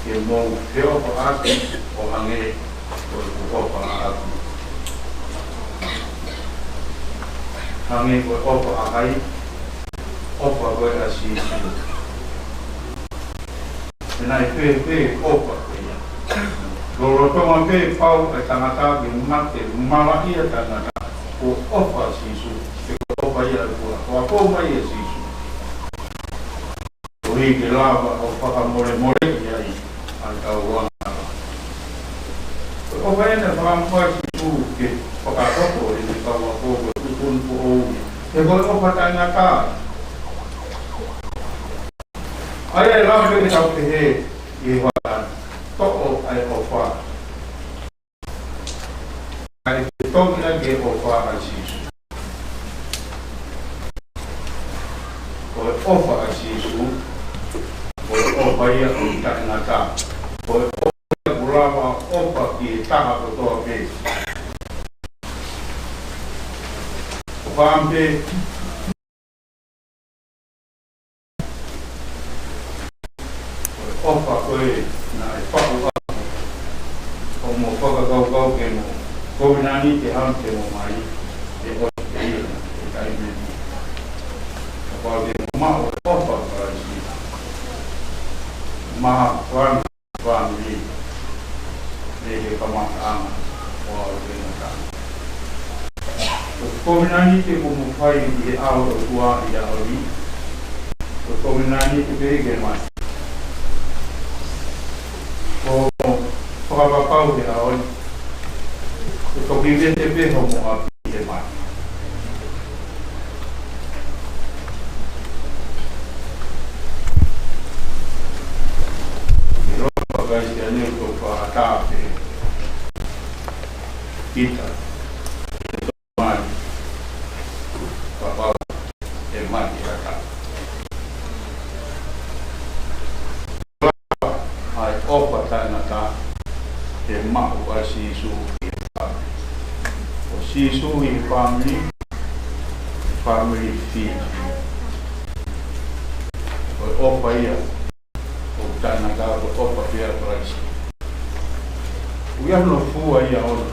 ke mou feʻofaʻaki ʻo hangē ko ʻeku ʻofa ʻaʻaku. Hangē ko e ʻofa ʻa hai? ʻOfa ko ē ʻa Sīsū. He naʻe fēfē ʻofa ko ia? Lolotonga pē pau ʻa e tangata ke mate, malaʻia ʻa e tangata, kuo ʻofa ʻa Sīsū, he ko e ʻofa ia ʻa e ʻOtua, kuo akoʻi mai ʻe Sīsū, koeʻuhi ke lava ʻo fakamolemoleʻi ai ʻa e tauanga. Ko e ʻofa eni naʻe fakaʻamu ʻa Sīsū ke fakahoko ʻi heʻene kau ako, ko e tuʻutuʻuni foʻou ia. He ko e ʻofa taʻengata. ʻA ia ʻe lava pē ke tau pehē ʻi he hoʻatā ni, toʻo ʻa e ʻofa. Kae fetongi ʻaki e ʻofa ʻa Sīsū. Ko e ʻofa ʻa Sīsū, ko e ʻofa ia ʻoku taʻengata. Ko e ʻofa ia ʻoku lava ʻo ʻofa ki he taha kotoa pē. ʻOfa pē ʻofa ko ē naʻe faʻu ʻaki hoʻomo fakakaukau ke mo kovinānite, haʻu ke mo mai, ʻe ʻosi pē taimi ni. Kapau te mou maʻu e ʻofa ʻa Kalaisi, maʻa e fāmili, mei he kamataʻanga ʻo e ʻaho ni. Ko e kovinānite kuo mou fai ki he ʻao ʻo e ʻOtua ʻi he ʻaho ni, ko e kovinānite pē ki he mate. Ko hoʻomou fakapapau he ʻaho ni, ko e toki vete pē hoʻomou ʻapi he mate. ʻI he ʻofa ʻa Kalaisi ʻa ia ʻoku tau fakaʻatā pē, kita, mai, kapau ʻe mate ʻa e tangata. ʻA e ʻofa taʻengata ʻe maʻu ʻa Sīsū ʻi he fāmili. Ko Sīsū ʻi he fāmili, fāmili fiefia. Ko e ʻofa ia ʻoku taʻengata, ko e ʻofa pē ʻa Kalaisi. ʻOku ʻi ai hono fua ia ʻoʻona,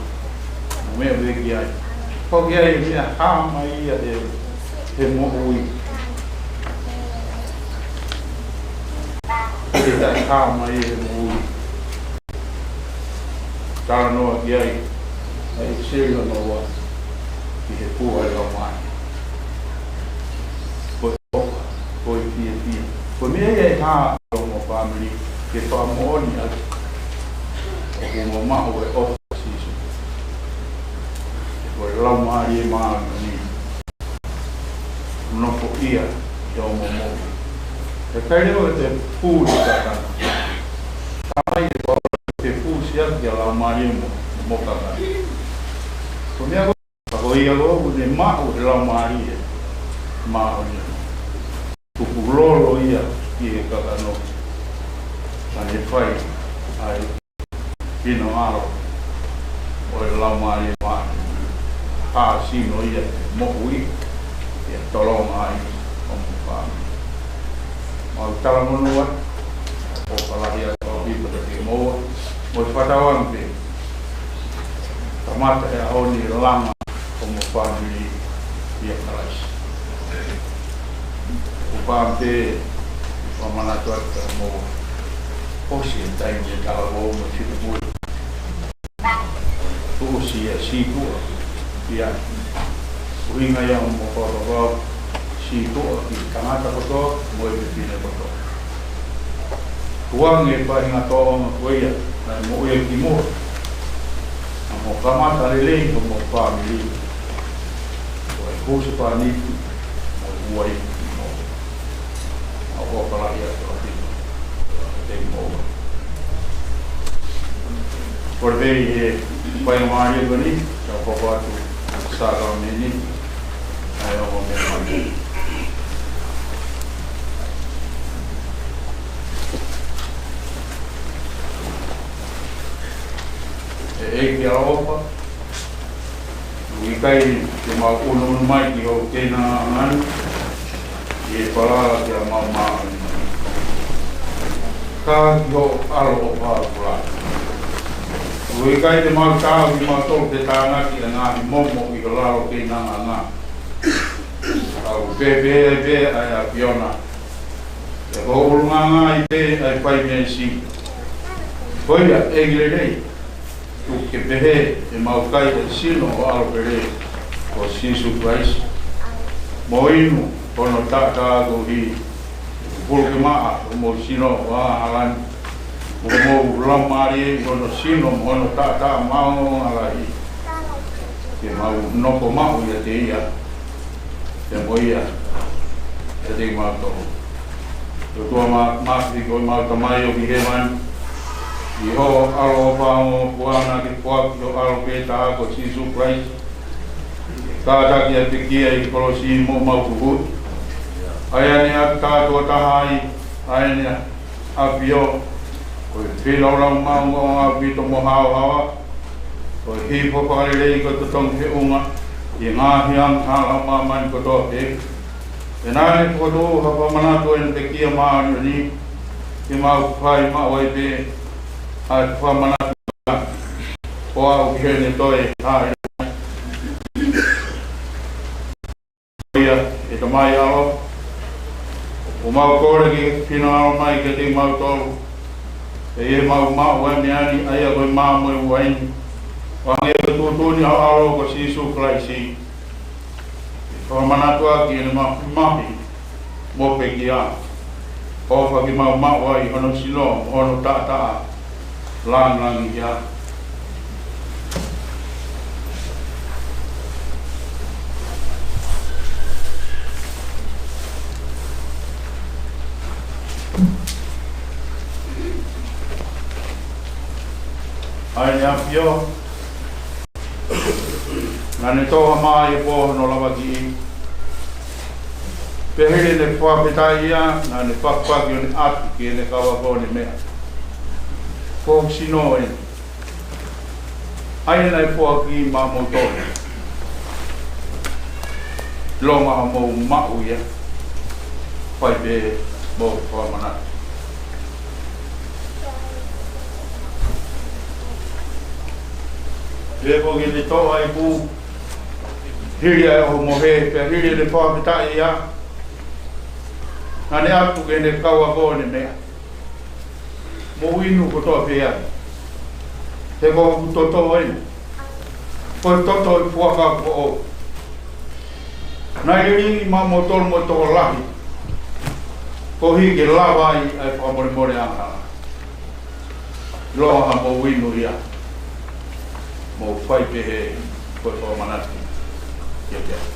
mo e meʻa ʻoku ʻi ai. ʻOku ʻi ai e meʻa hā mai ia he, he moʻui. ʻOku ʻi ai e meʻa hā mai ia he moʻui. Talanoa ki ai ʻa e ʻEkeseli hono ua, ki he fua ʻa e Laumālie. Ko e ʻofa, ko e fiefia. Ko e meʻa ia ʻe hā ʻi hoʻomou fāmili, ke fakamoʻoni atu ʻoku mou maʻu e ʻofa ʻa Sīsū. Ko e Laumālie Māʻoniʻoni ʻoku nofoʻia ʻi hoʻomou moʻui. ʻE ʻikai leva ke te fuli kakano. Talamai ʻe Paula ke fusi ʻaki ʻa e Laumālie mo, mo kakano. Ko e meʻa ko, ka ko ia ʻoku ne maʻu e Laumālie Māʻoniʻoni, tukulolo ia ki he kakano, ka ne fai ai fino ʻalo ʻo e Laumālie Māʻoniʻoni, hāsino ia moʻui, ʻe tolonga ai hoʻomou fāmili. Mau talamonū atu, ʻofa lahi atu ʻaupito kiate kimoua, mo e fakatauange pē, kamata he ʻaho ni e langa hoʻomou fāmili ʻia Kalaisi. ʻOku ou pehē pē, ʻoku ou manatu atu ka mou ʻosi e taimi e talavou mo e finemui. Kuo ʻosi ia sītuʻa ia. ʻUhinga ia ʻoku mou fakapapau, sītuʻa ki he tangata kotoa mo e fefine kotoa. Tukuange e faʻahinga tōʻonga ko ia naʻa mou ʻi ai kimuʻa, ka mou kamata lelei hoʻomou fāmili. Ko e husepāniti mo e uaifi, mo e ʻofa lahi atu ʻaupito kiate kimoua. Kole pē ʻi he faingamālie ko eni, tau hoko atu ki he sākalamēniti ʻa e ongo meʻa mali. ʻE ʻEiki ʻaloʻofa, ʻoku ʻikai te mau ʻunuʻunu mai ki hoʻo keinangaʻanga ni ʻi he falala ki haʻamau māʻoniʻoni, ka ki hoʻo ʻaloʻofa ʻoku lahi. ʻOku ʻikai te mau taau kimautolu ke tānaki ʻa e ngaahi momo ʻi ho lalo keinangaʻanga. Ka ʻoku pehē pē ʻa e ʻAfiona, ʻe ko e ʻulungaanga ai pē ʻa e fai meʻa siʻi. Ko ia, ʻEiki lelei, tuku ke pehē ʻemau kai ʻa e sino ʻo e ʻAlo pele ko Sīsū Kalaisi, mo inu hono taʻataʻa koeʻuhi, pulu ke maʻa homou sino ʻo angahala ni, ʻo mou laumālie ʻi hono sino mo hono taʻataʻa maʻongoʻonga lahi, ke mau nofo maʻu ʻiate ia, pea mo ia ʻiate kimautolu. ʻOtua Mā-, Māfimafi ko homau Tamai ʻoku ʻi hēvani, ʻi hoʻo ʻaloʻofa ʻoku ʻamanaki ke foaki ho ʻAlo pē taha ko Sīsū Kalaisi, ke kātaki ʻa e pekia ʻi he kolosi moʻo mau kukuʻi. ʻA ia ne ʻatu tātuʻa taha ai ʻa ʻEne ʻAfio, ko e feilaulau maʻongoʻonga ʻaupito mo haohaoa, ko e hifo fakalelei ko e totongi feʻunga ʻi he ngaahi angahala ʻo māmani kotoa pē. Pea naʻa ne fokotuʻu ha fakamanatu ʻo ʻene pekia māʻoniʻoni, ke mau fai maʻu ai pē ʻa e fakamanatu ko ia, ʻo aʻu ki heʻene toe hāʻele mai. mai ʻAlo, ʻoku mau kole ke ke finangalo mai kiate kimautolu, ʻi heʻemau maʻu ʻa e meʻa ni, ʻa ia ko e mā mo e uaine, ʻo hangē ko e tuʻutuʻuni ʻa ho ʻAlo ko Sīsū Kalaisi, ke fakamanatu ʻaki ʻene mamahi mo pekia, ʻofa ke mau maʻu ai hono sino mo hono taʻataʻa lāngilangiʻia. ʻA ia ʻe ʻAfio, naʻa ne toʻo mai ʻa e pō hono lavakiʻi, pea hili ʻene fakafetaʻi ia, naʻa ne fakafaki ʻo ne ʻatu ki heʻene kau ako ʻo ne meʻa, Ko hoku sino eni, ʻa ia naʻe foaki maʻamoutolu. ʻIlonga hoʻomou maʻu ia, fai pē mo fakamanatu. Pea ko ʻene toʻo ʻa e pō, hili ʻa e ʻohomohe, pea hili ʻene fakafetaʻi ia, naʻa ne ʻatu ki heʻene kau ako ʻo ne meʻa, Mou inu kotoa pē ia, he ko hoku toto eni, ko e toto ʻo e fuakava foʻou, naʻe lilingi maʻamoutolu mo e tokolahi, koeʻuhi ke lava ai ʻa e fakamolemole angahala. ʻIlonga haʻamou inu ia, mou fai pehē ko e fakamanatu kiate au.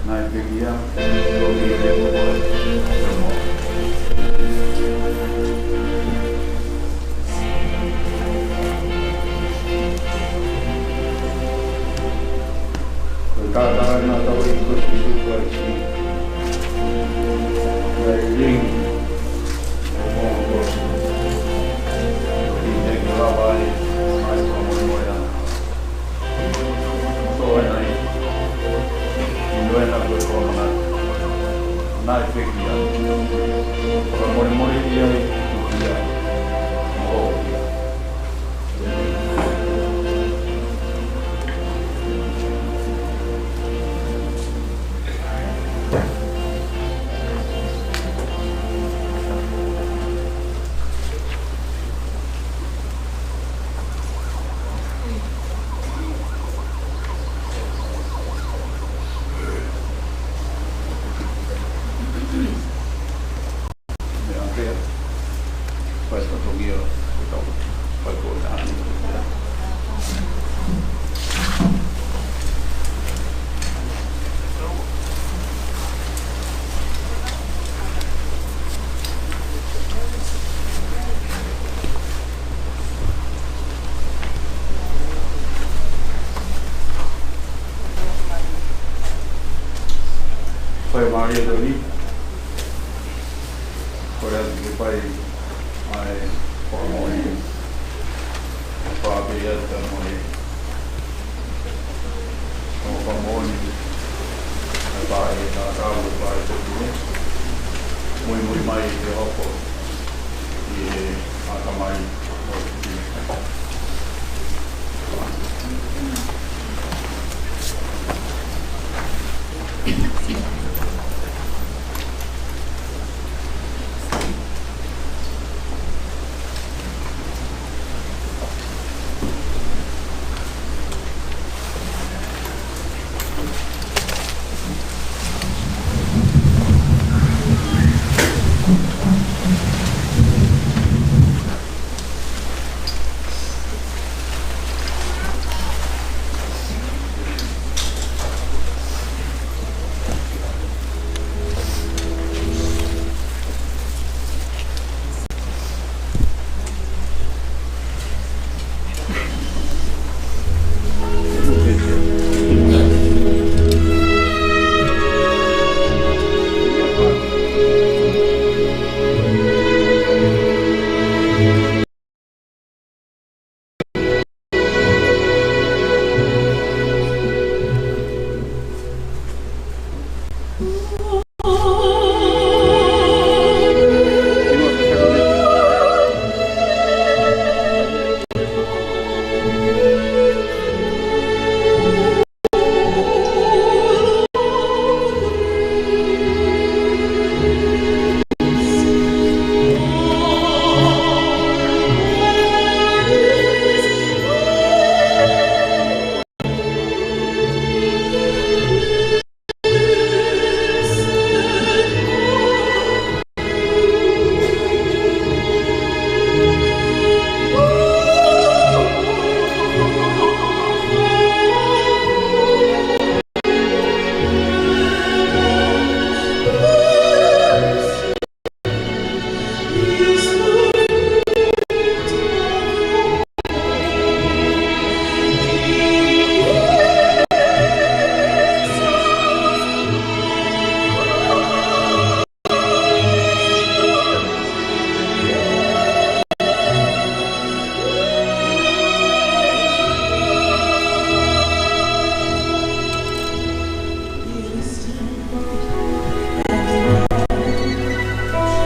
Naʻe pekia, ko e taʻataʻa naʻe tauhi ko Sīsū Kalaisi, naʻe lilingi ʻi he konga ʻo e kolosi, koeʻuhi ke lava ai ʻa e fakamolemole angahala. Ko ʻene ʻi, ʻi heʻene ko e fakamanatu, naʻe pekia, fakamolemoleʻi ai, tukuʻi ai, mo ʻoʻou ia. Fai mālie toni. Kole atu ke fai ʻa e fakamoʻoni. Fakamoʻoni atu mo e, mo e fakamoʻoni ʻa e Faʻē tatau mo e faʻē tokua. Muimui mai ke hoko ʻi he ʻatamai ʻo e tokua.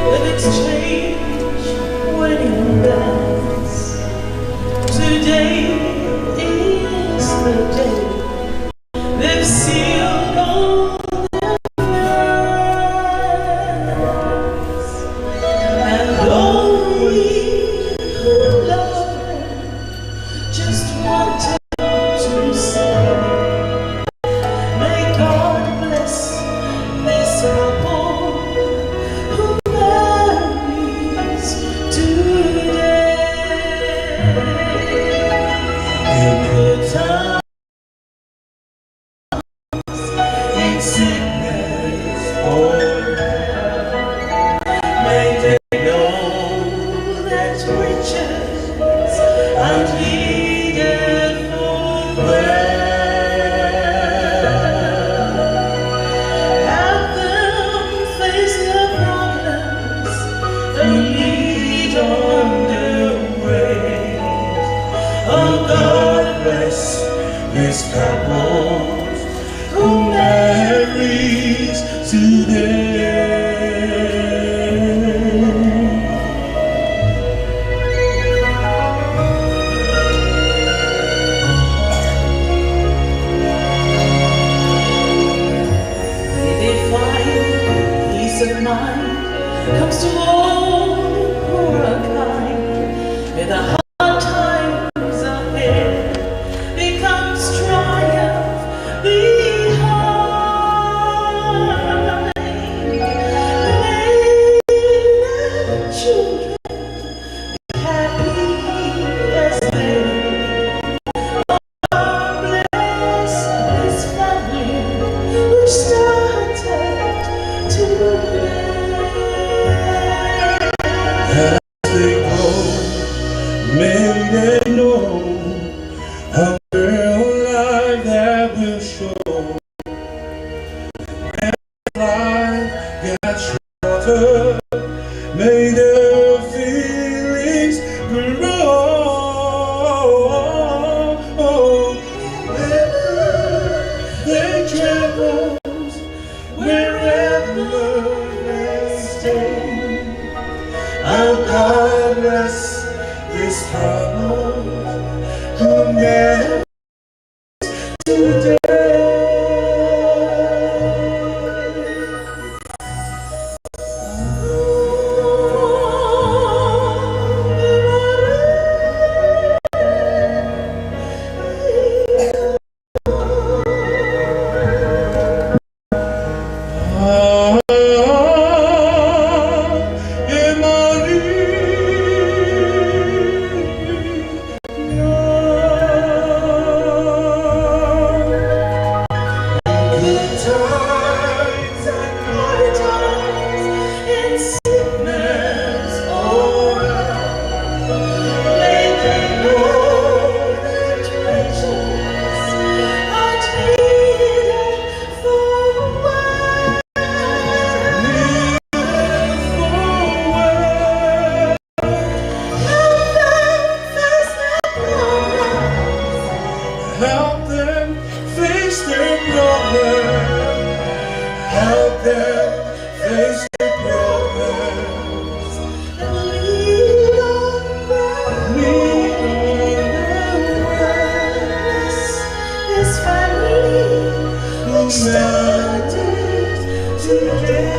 An exchange wedding bells. Today is the day they've sealed on their lips. And all we who love them just wanted to say, may God bless this couple who marries today. In good times, in sickness or health, may they know that riches unheeded fall well. Help them face their problems and lead on their way. Oh, God bless this couple who marries today. May they find peace of mind comes to all who are kind. May the hard times ahead becomes triumph behind. Today. Good times and hard times, in sickness or health, may they know that riches are hidden for the world. Help them face their problems. Help them face their problems. Help them face their problems. And lead on them. Lead on them. Bless this family which started today.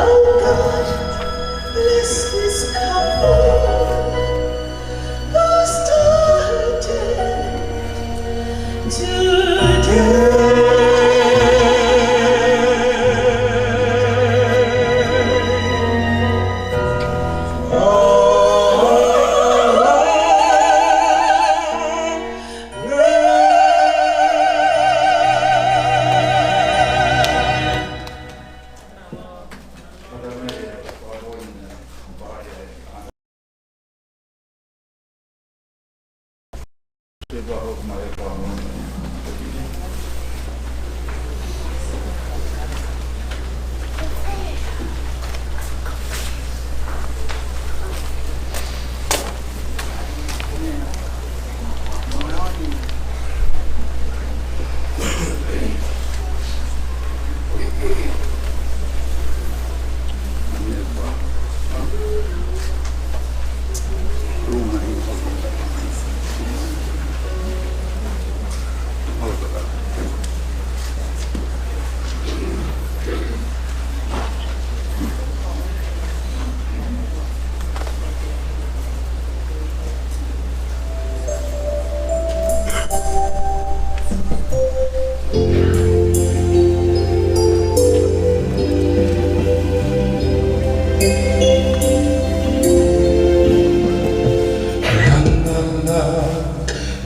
Oh God, bless this couple who started today.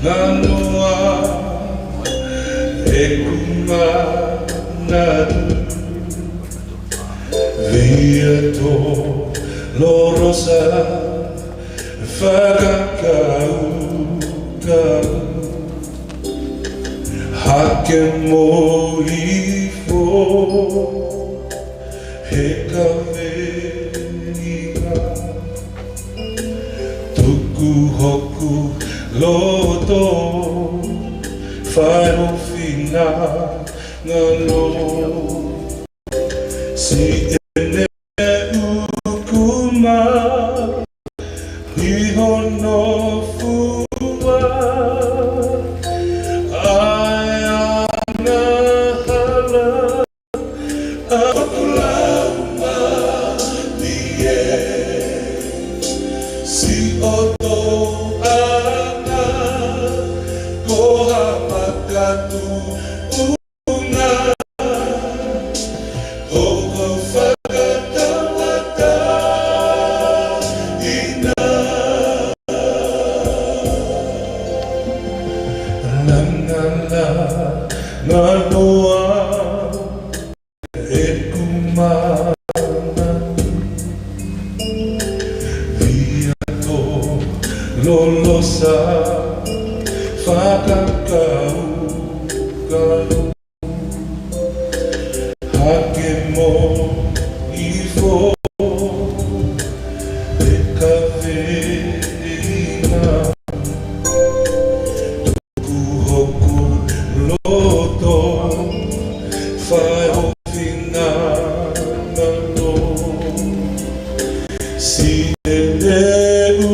Nganoa ʻeku manatu, Via Dolorosa fakakaukau, hake mo ifo he kaveinga. Tuku hoku loto, fai ho finangalo. Siʻene ʻukuma ʻi hono fua, ʻa e angahala ʻa hoku laumālie. Siʻoto ʻana ko ha makatuʻunga ʻoku fakatauʻatāina. Nganoa ʻeku manatu, Via Dolorosa fakakaukau, hake mo ifo he kaveinga. Tuku hoku loto, fai ho finangalo. Siʻene ʻu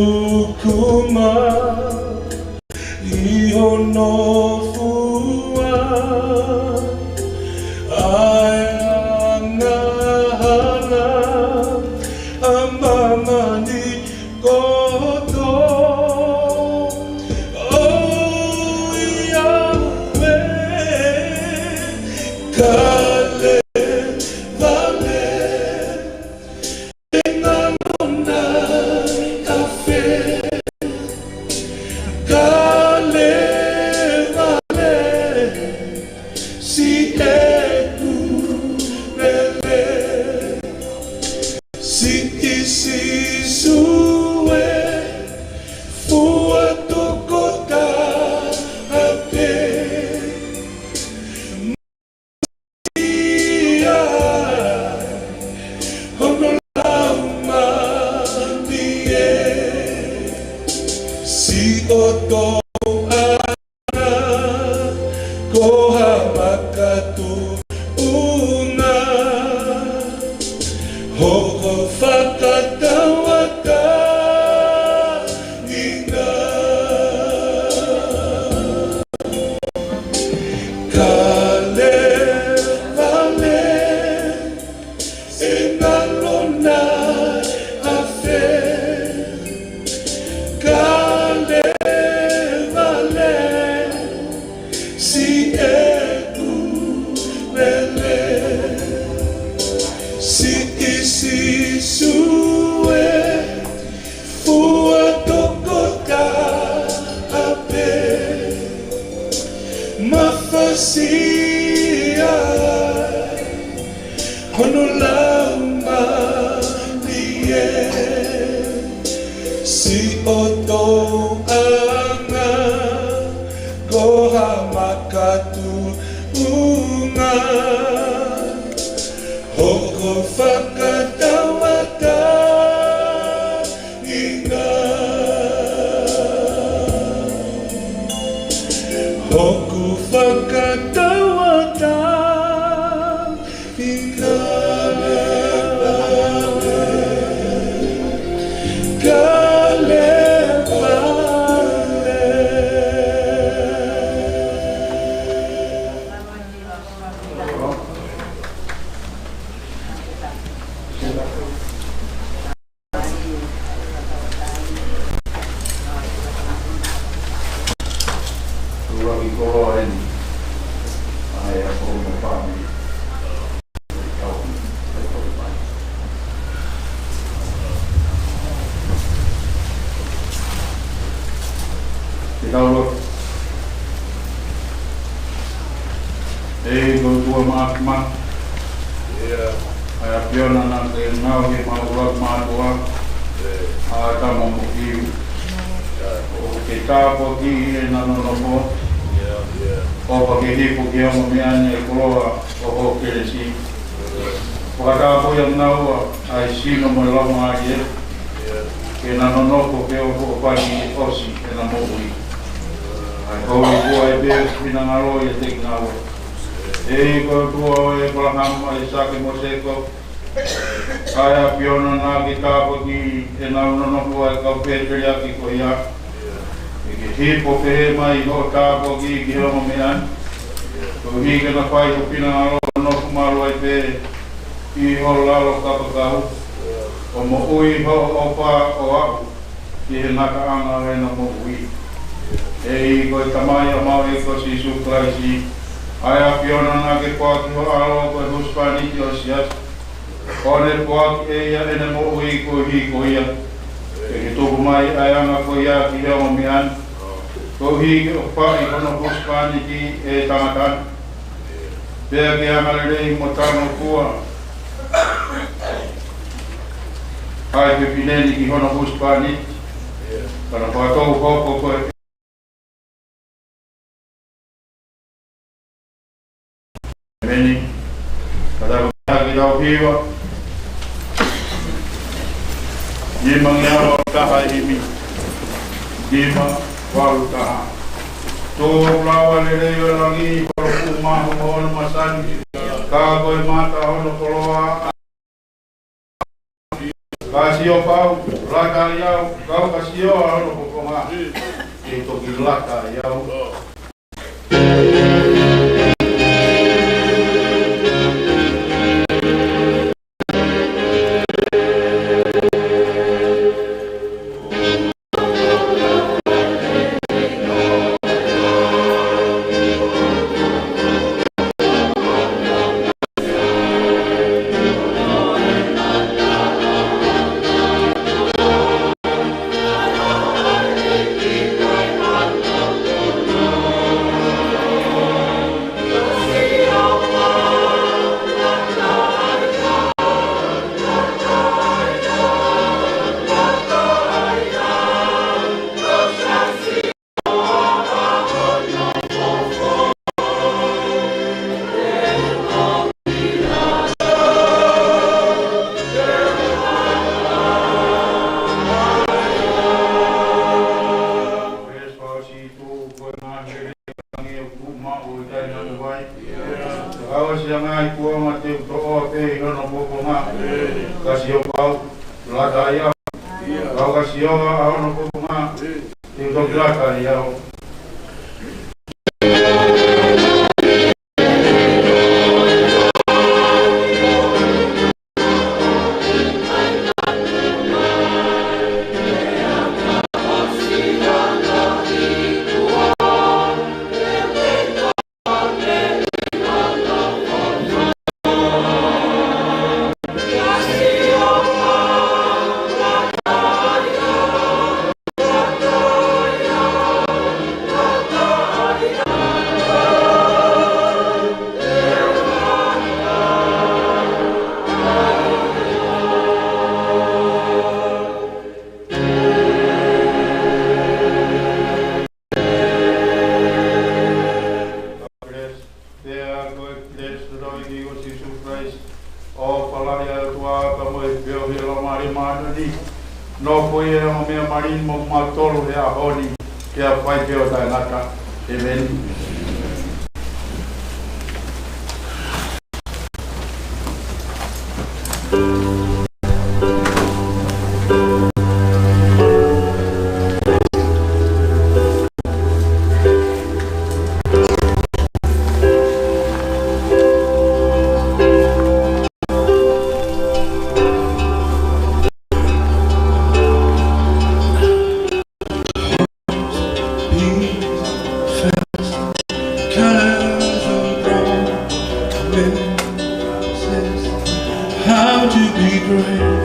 ʻOtua, ko ha makatuʻunga hoʻo fakatauʻatāina. Ka levale ʻe ngalo nai ʻa fē, ka levale siʻeku lele, siʻi Sīsū ē, fua tokotaha pē, mafasia ai hono Laumālie. Siʻoto anga, ko ha makatuʻunga hoʻo fakatauʻatāina. Hoku fakatauʻatāina. Ka levale, ka levale. Ke tau lotu. ʻEiki ko e ʻOtua Māfimafi, ʻa e ʻAfiona naʻa ke ngaohi ʻemau ʻuluaki mātuʻa, ʻa ʻĀtama mo ʻIvi, ʻo ke tāpuakiʻi ʻena nonofo, ʻo pea ke hifo ki he ongomeʻa ni ʻa e koloa ʻo hoʻo kelesi. Fakatapui ʻa kinaua ʻa e sino mo e laumālie, ke na nonofo ke ʻofa ʻi he ʻosi ʻena moʻui. ʻA e kau i kuo ʻai pē finangalo ʻiate kinaua. ʻEiki ko e ʻOtua ʻo ʻĒpalahame, ʻAisake mo Sēkope, ʻa e ʻAfiona naʻa ke tāpuakiʻi ʻenau nonofo ʻa e kau pēteliake ko ia, ke ke hifo pehē mai hoʻo tāpuaki ki he ongomeʻa ni, koeʻuhi ke na fai ho finangalo ʻo nofo malu ai pē ʻi ho lalo kapakau, ʻo moʻui hoʻo ʻofa ʻo aʻu ki he ngataʻanga ʻo ʻena moʻui. ʻEiki ko e Tamai ʻa ʻemau ʻEiki ko Sīsū Kalaisi, ʻa e ʻAfiona naʻa ke foaki ho ʻAlo ko e husepāniti ʻo e Siasi, ʻo ne foaki ʻe ia ʻene moʻui koeʻuhi ko ia, ke ke tuku mai ʻa e anga ko ia ki he ongomeʻa ni, koeʻuhi ke ʻofaʻi hono husepāniti ʻe he tangata ni, pea ke angalelei mo talangofua ʻa e fefine ni ki hono husepāniti, ka na fakatou hoko ko e ʻĒmeni. Ka tau kiʻi lau hiva. Nimangeau valu taha, himi nima valu taha. Tō lava lelei ʻo e langi, kolo kuʻu mahu mo hono masani, ka ko e mata hono koloa. Ka sio pau, lata ai au, kau ka sio ʻa hono fofonga, ke toki lata ai au. Laka i au. Pea ko e kelesi ʻa e ʻEiki ko Sīsū Kalaisi, ʻofa ʻa e ʻOtua pea mo e feohi ʻa e Laumālie Māʻoniʻoni, nofoʻia ʻo meʻa mai mo kimautolu he ʻaho ni, pea fai pē ʻo taʻengata. ʻĒmeni. How to be brave?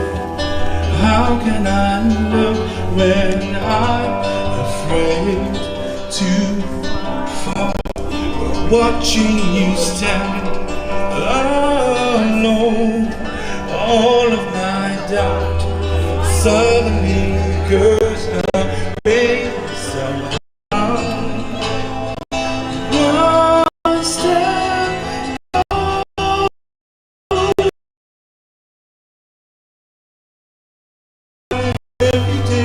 How can I love when I'm afraid to fall? Watching you stand alone, all of my doubt suddenly goes away somehow. One step every day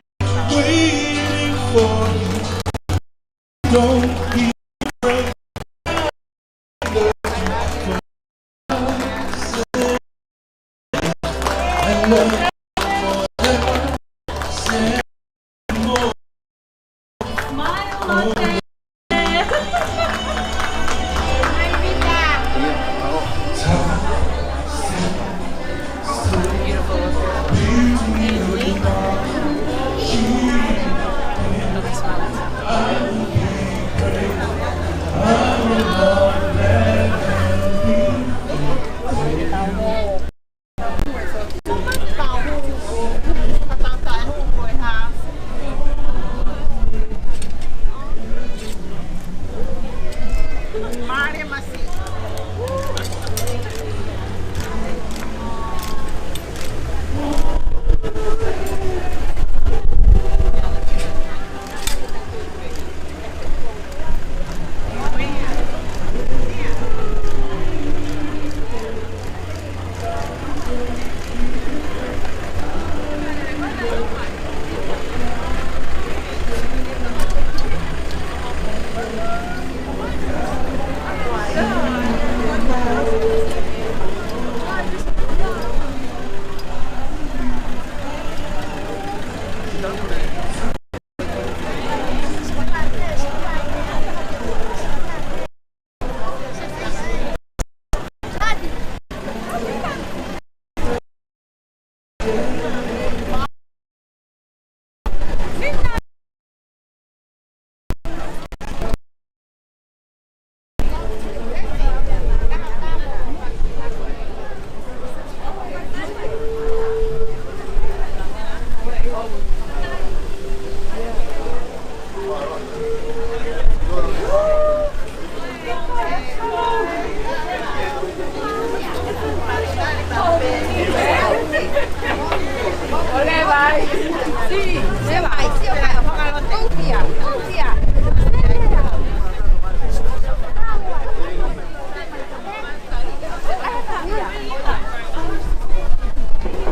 waiting for you. Don't be afraid. I love you forever. Say more. Smile, Lotte.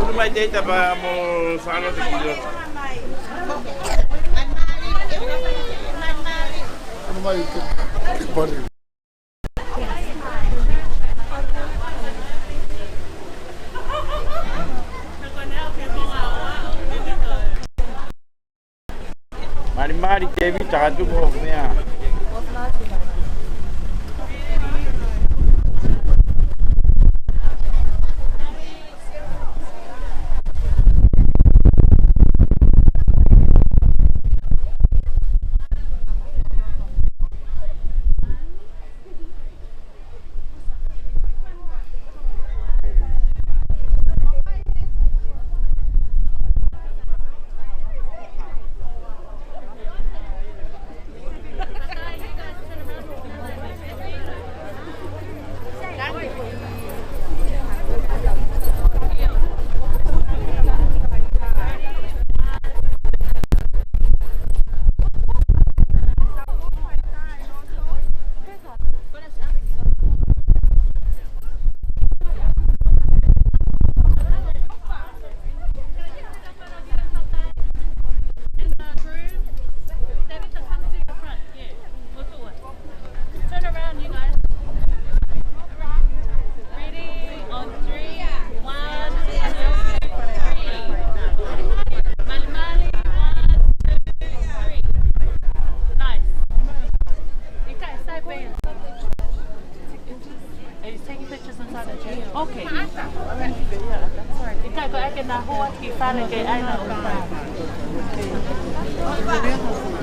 Ulu mai te tapa mo Sālote ki loto. Ulu mai te, te pari. Malimali Tēvita ka tuku hoʻo meʻa. Turn around, you guys. Ready? On three. One, two, three. Malimali, one, two, three. Nice. You guys, side bend. Are you taking pictures inside the gym? Okay. ʻIkai ko e ʻai ke na hua ki fale ke ʻai na o.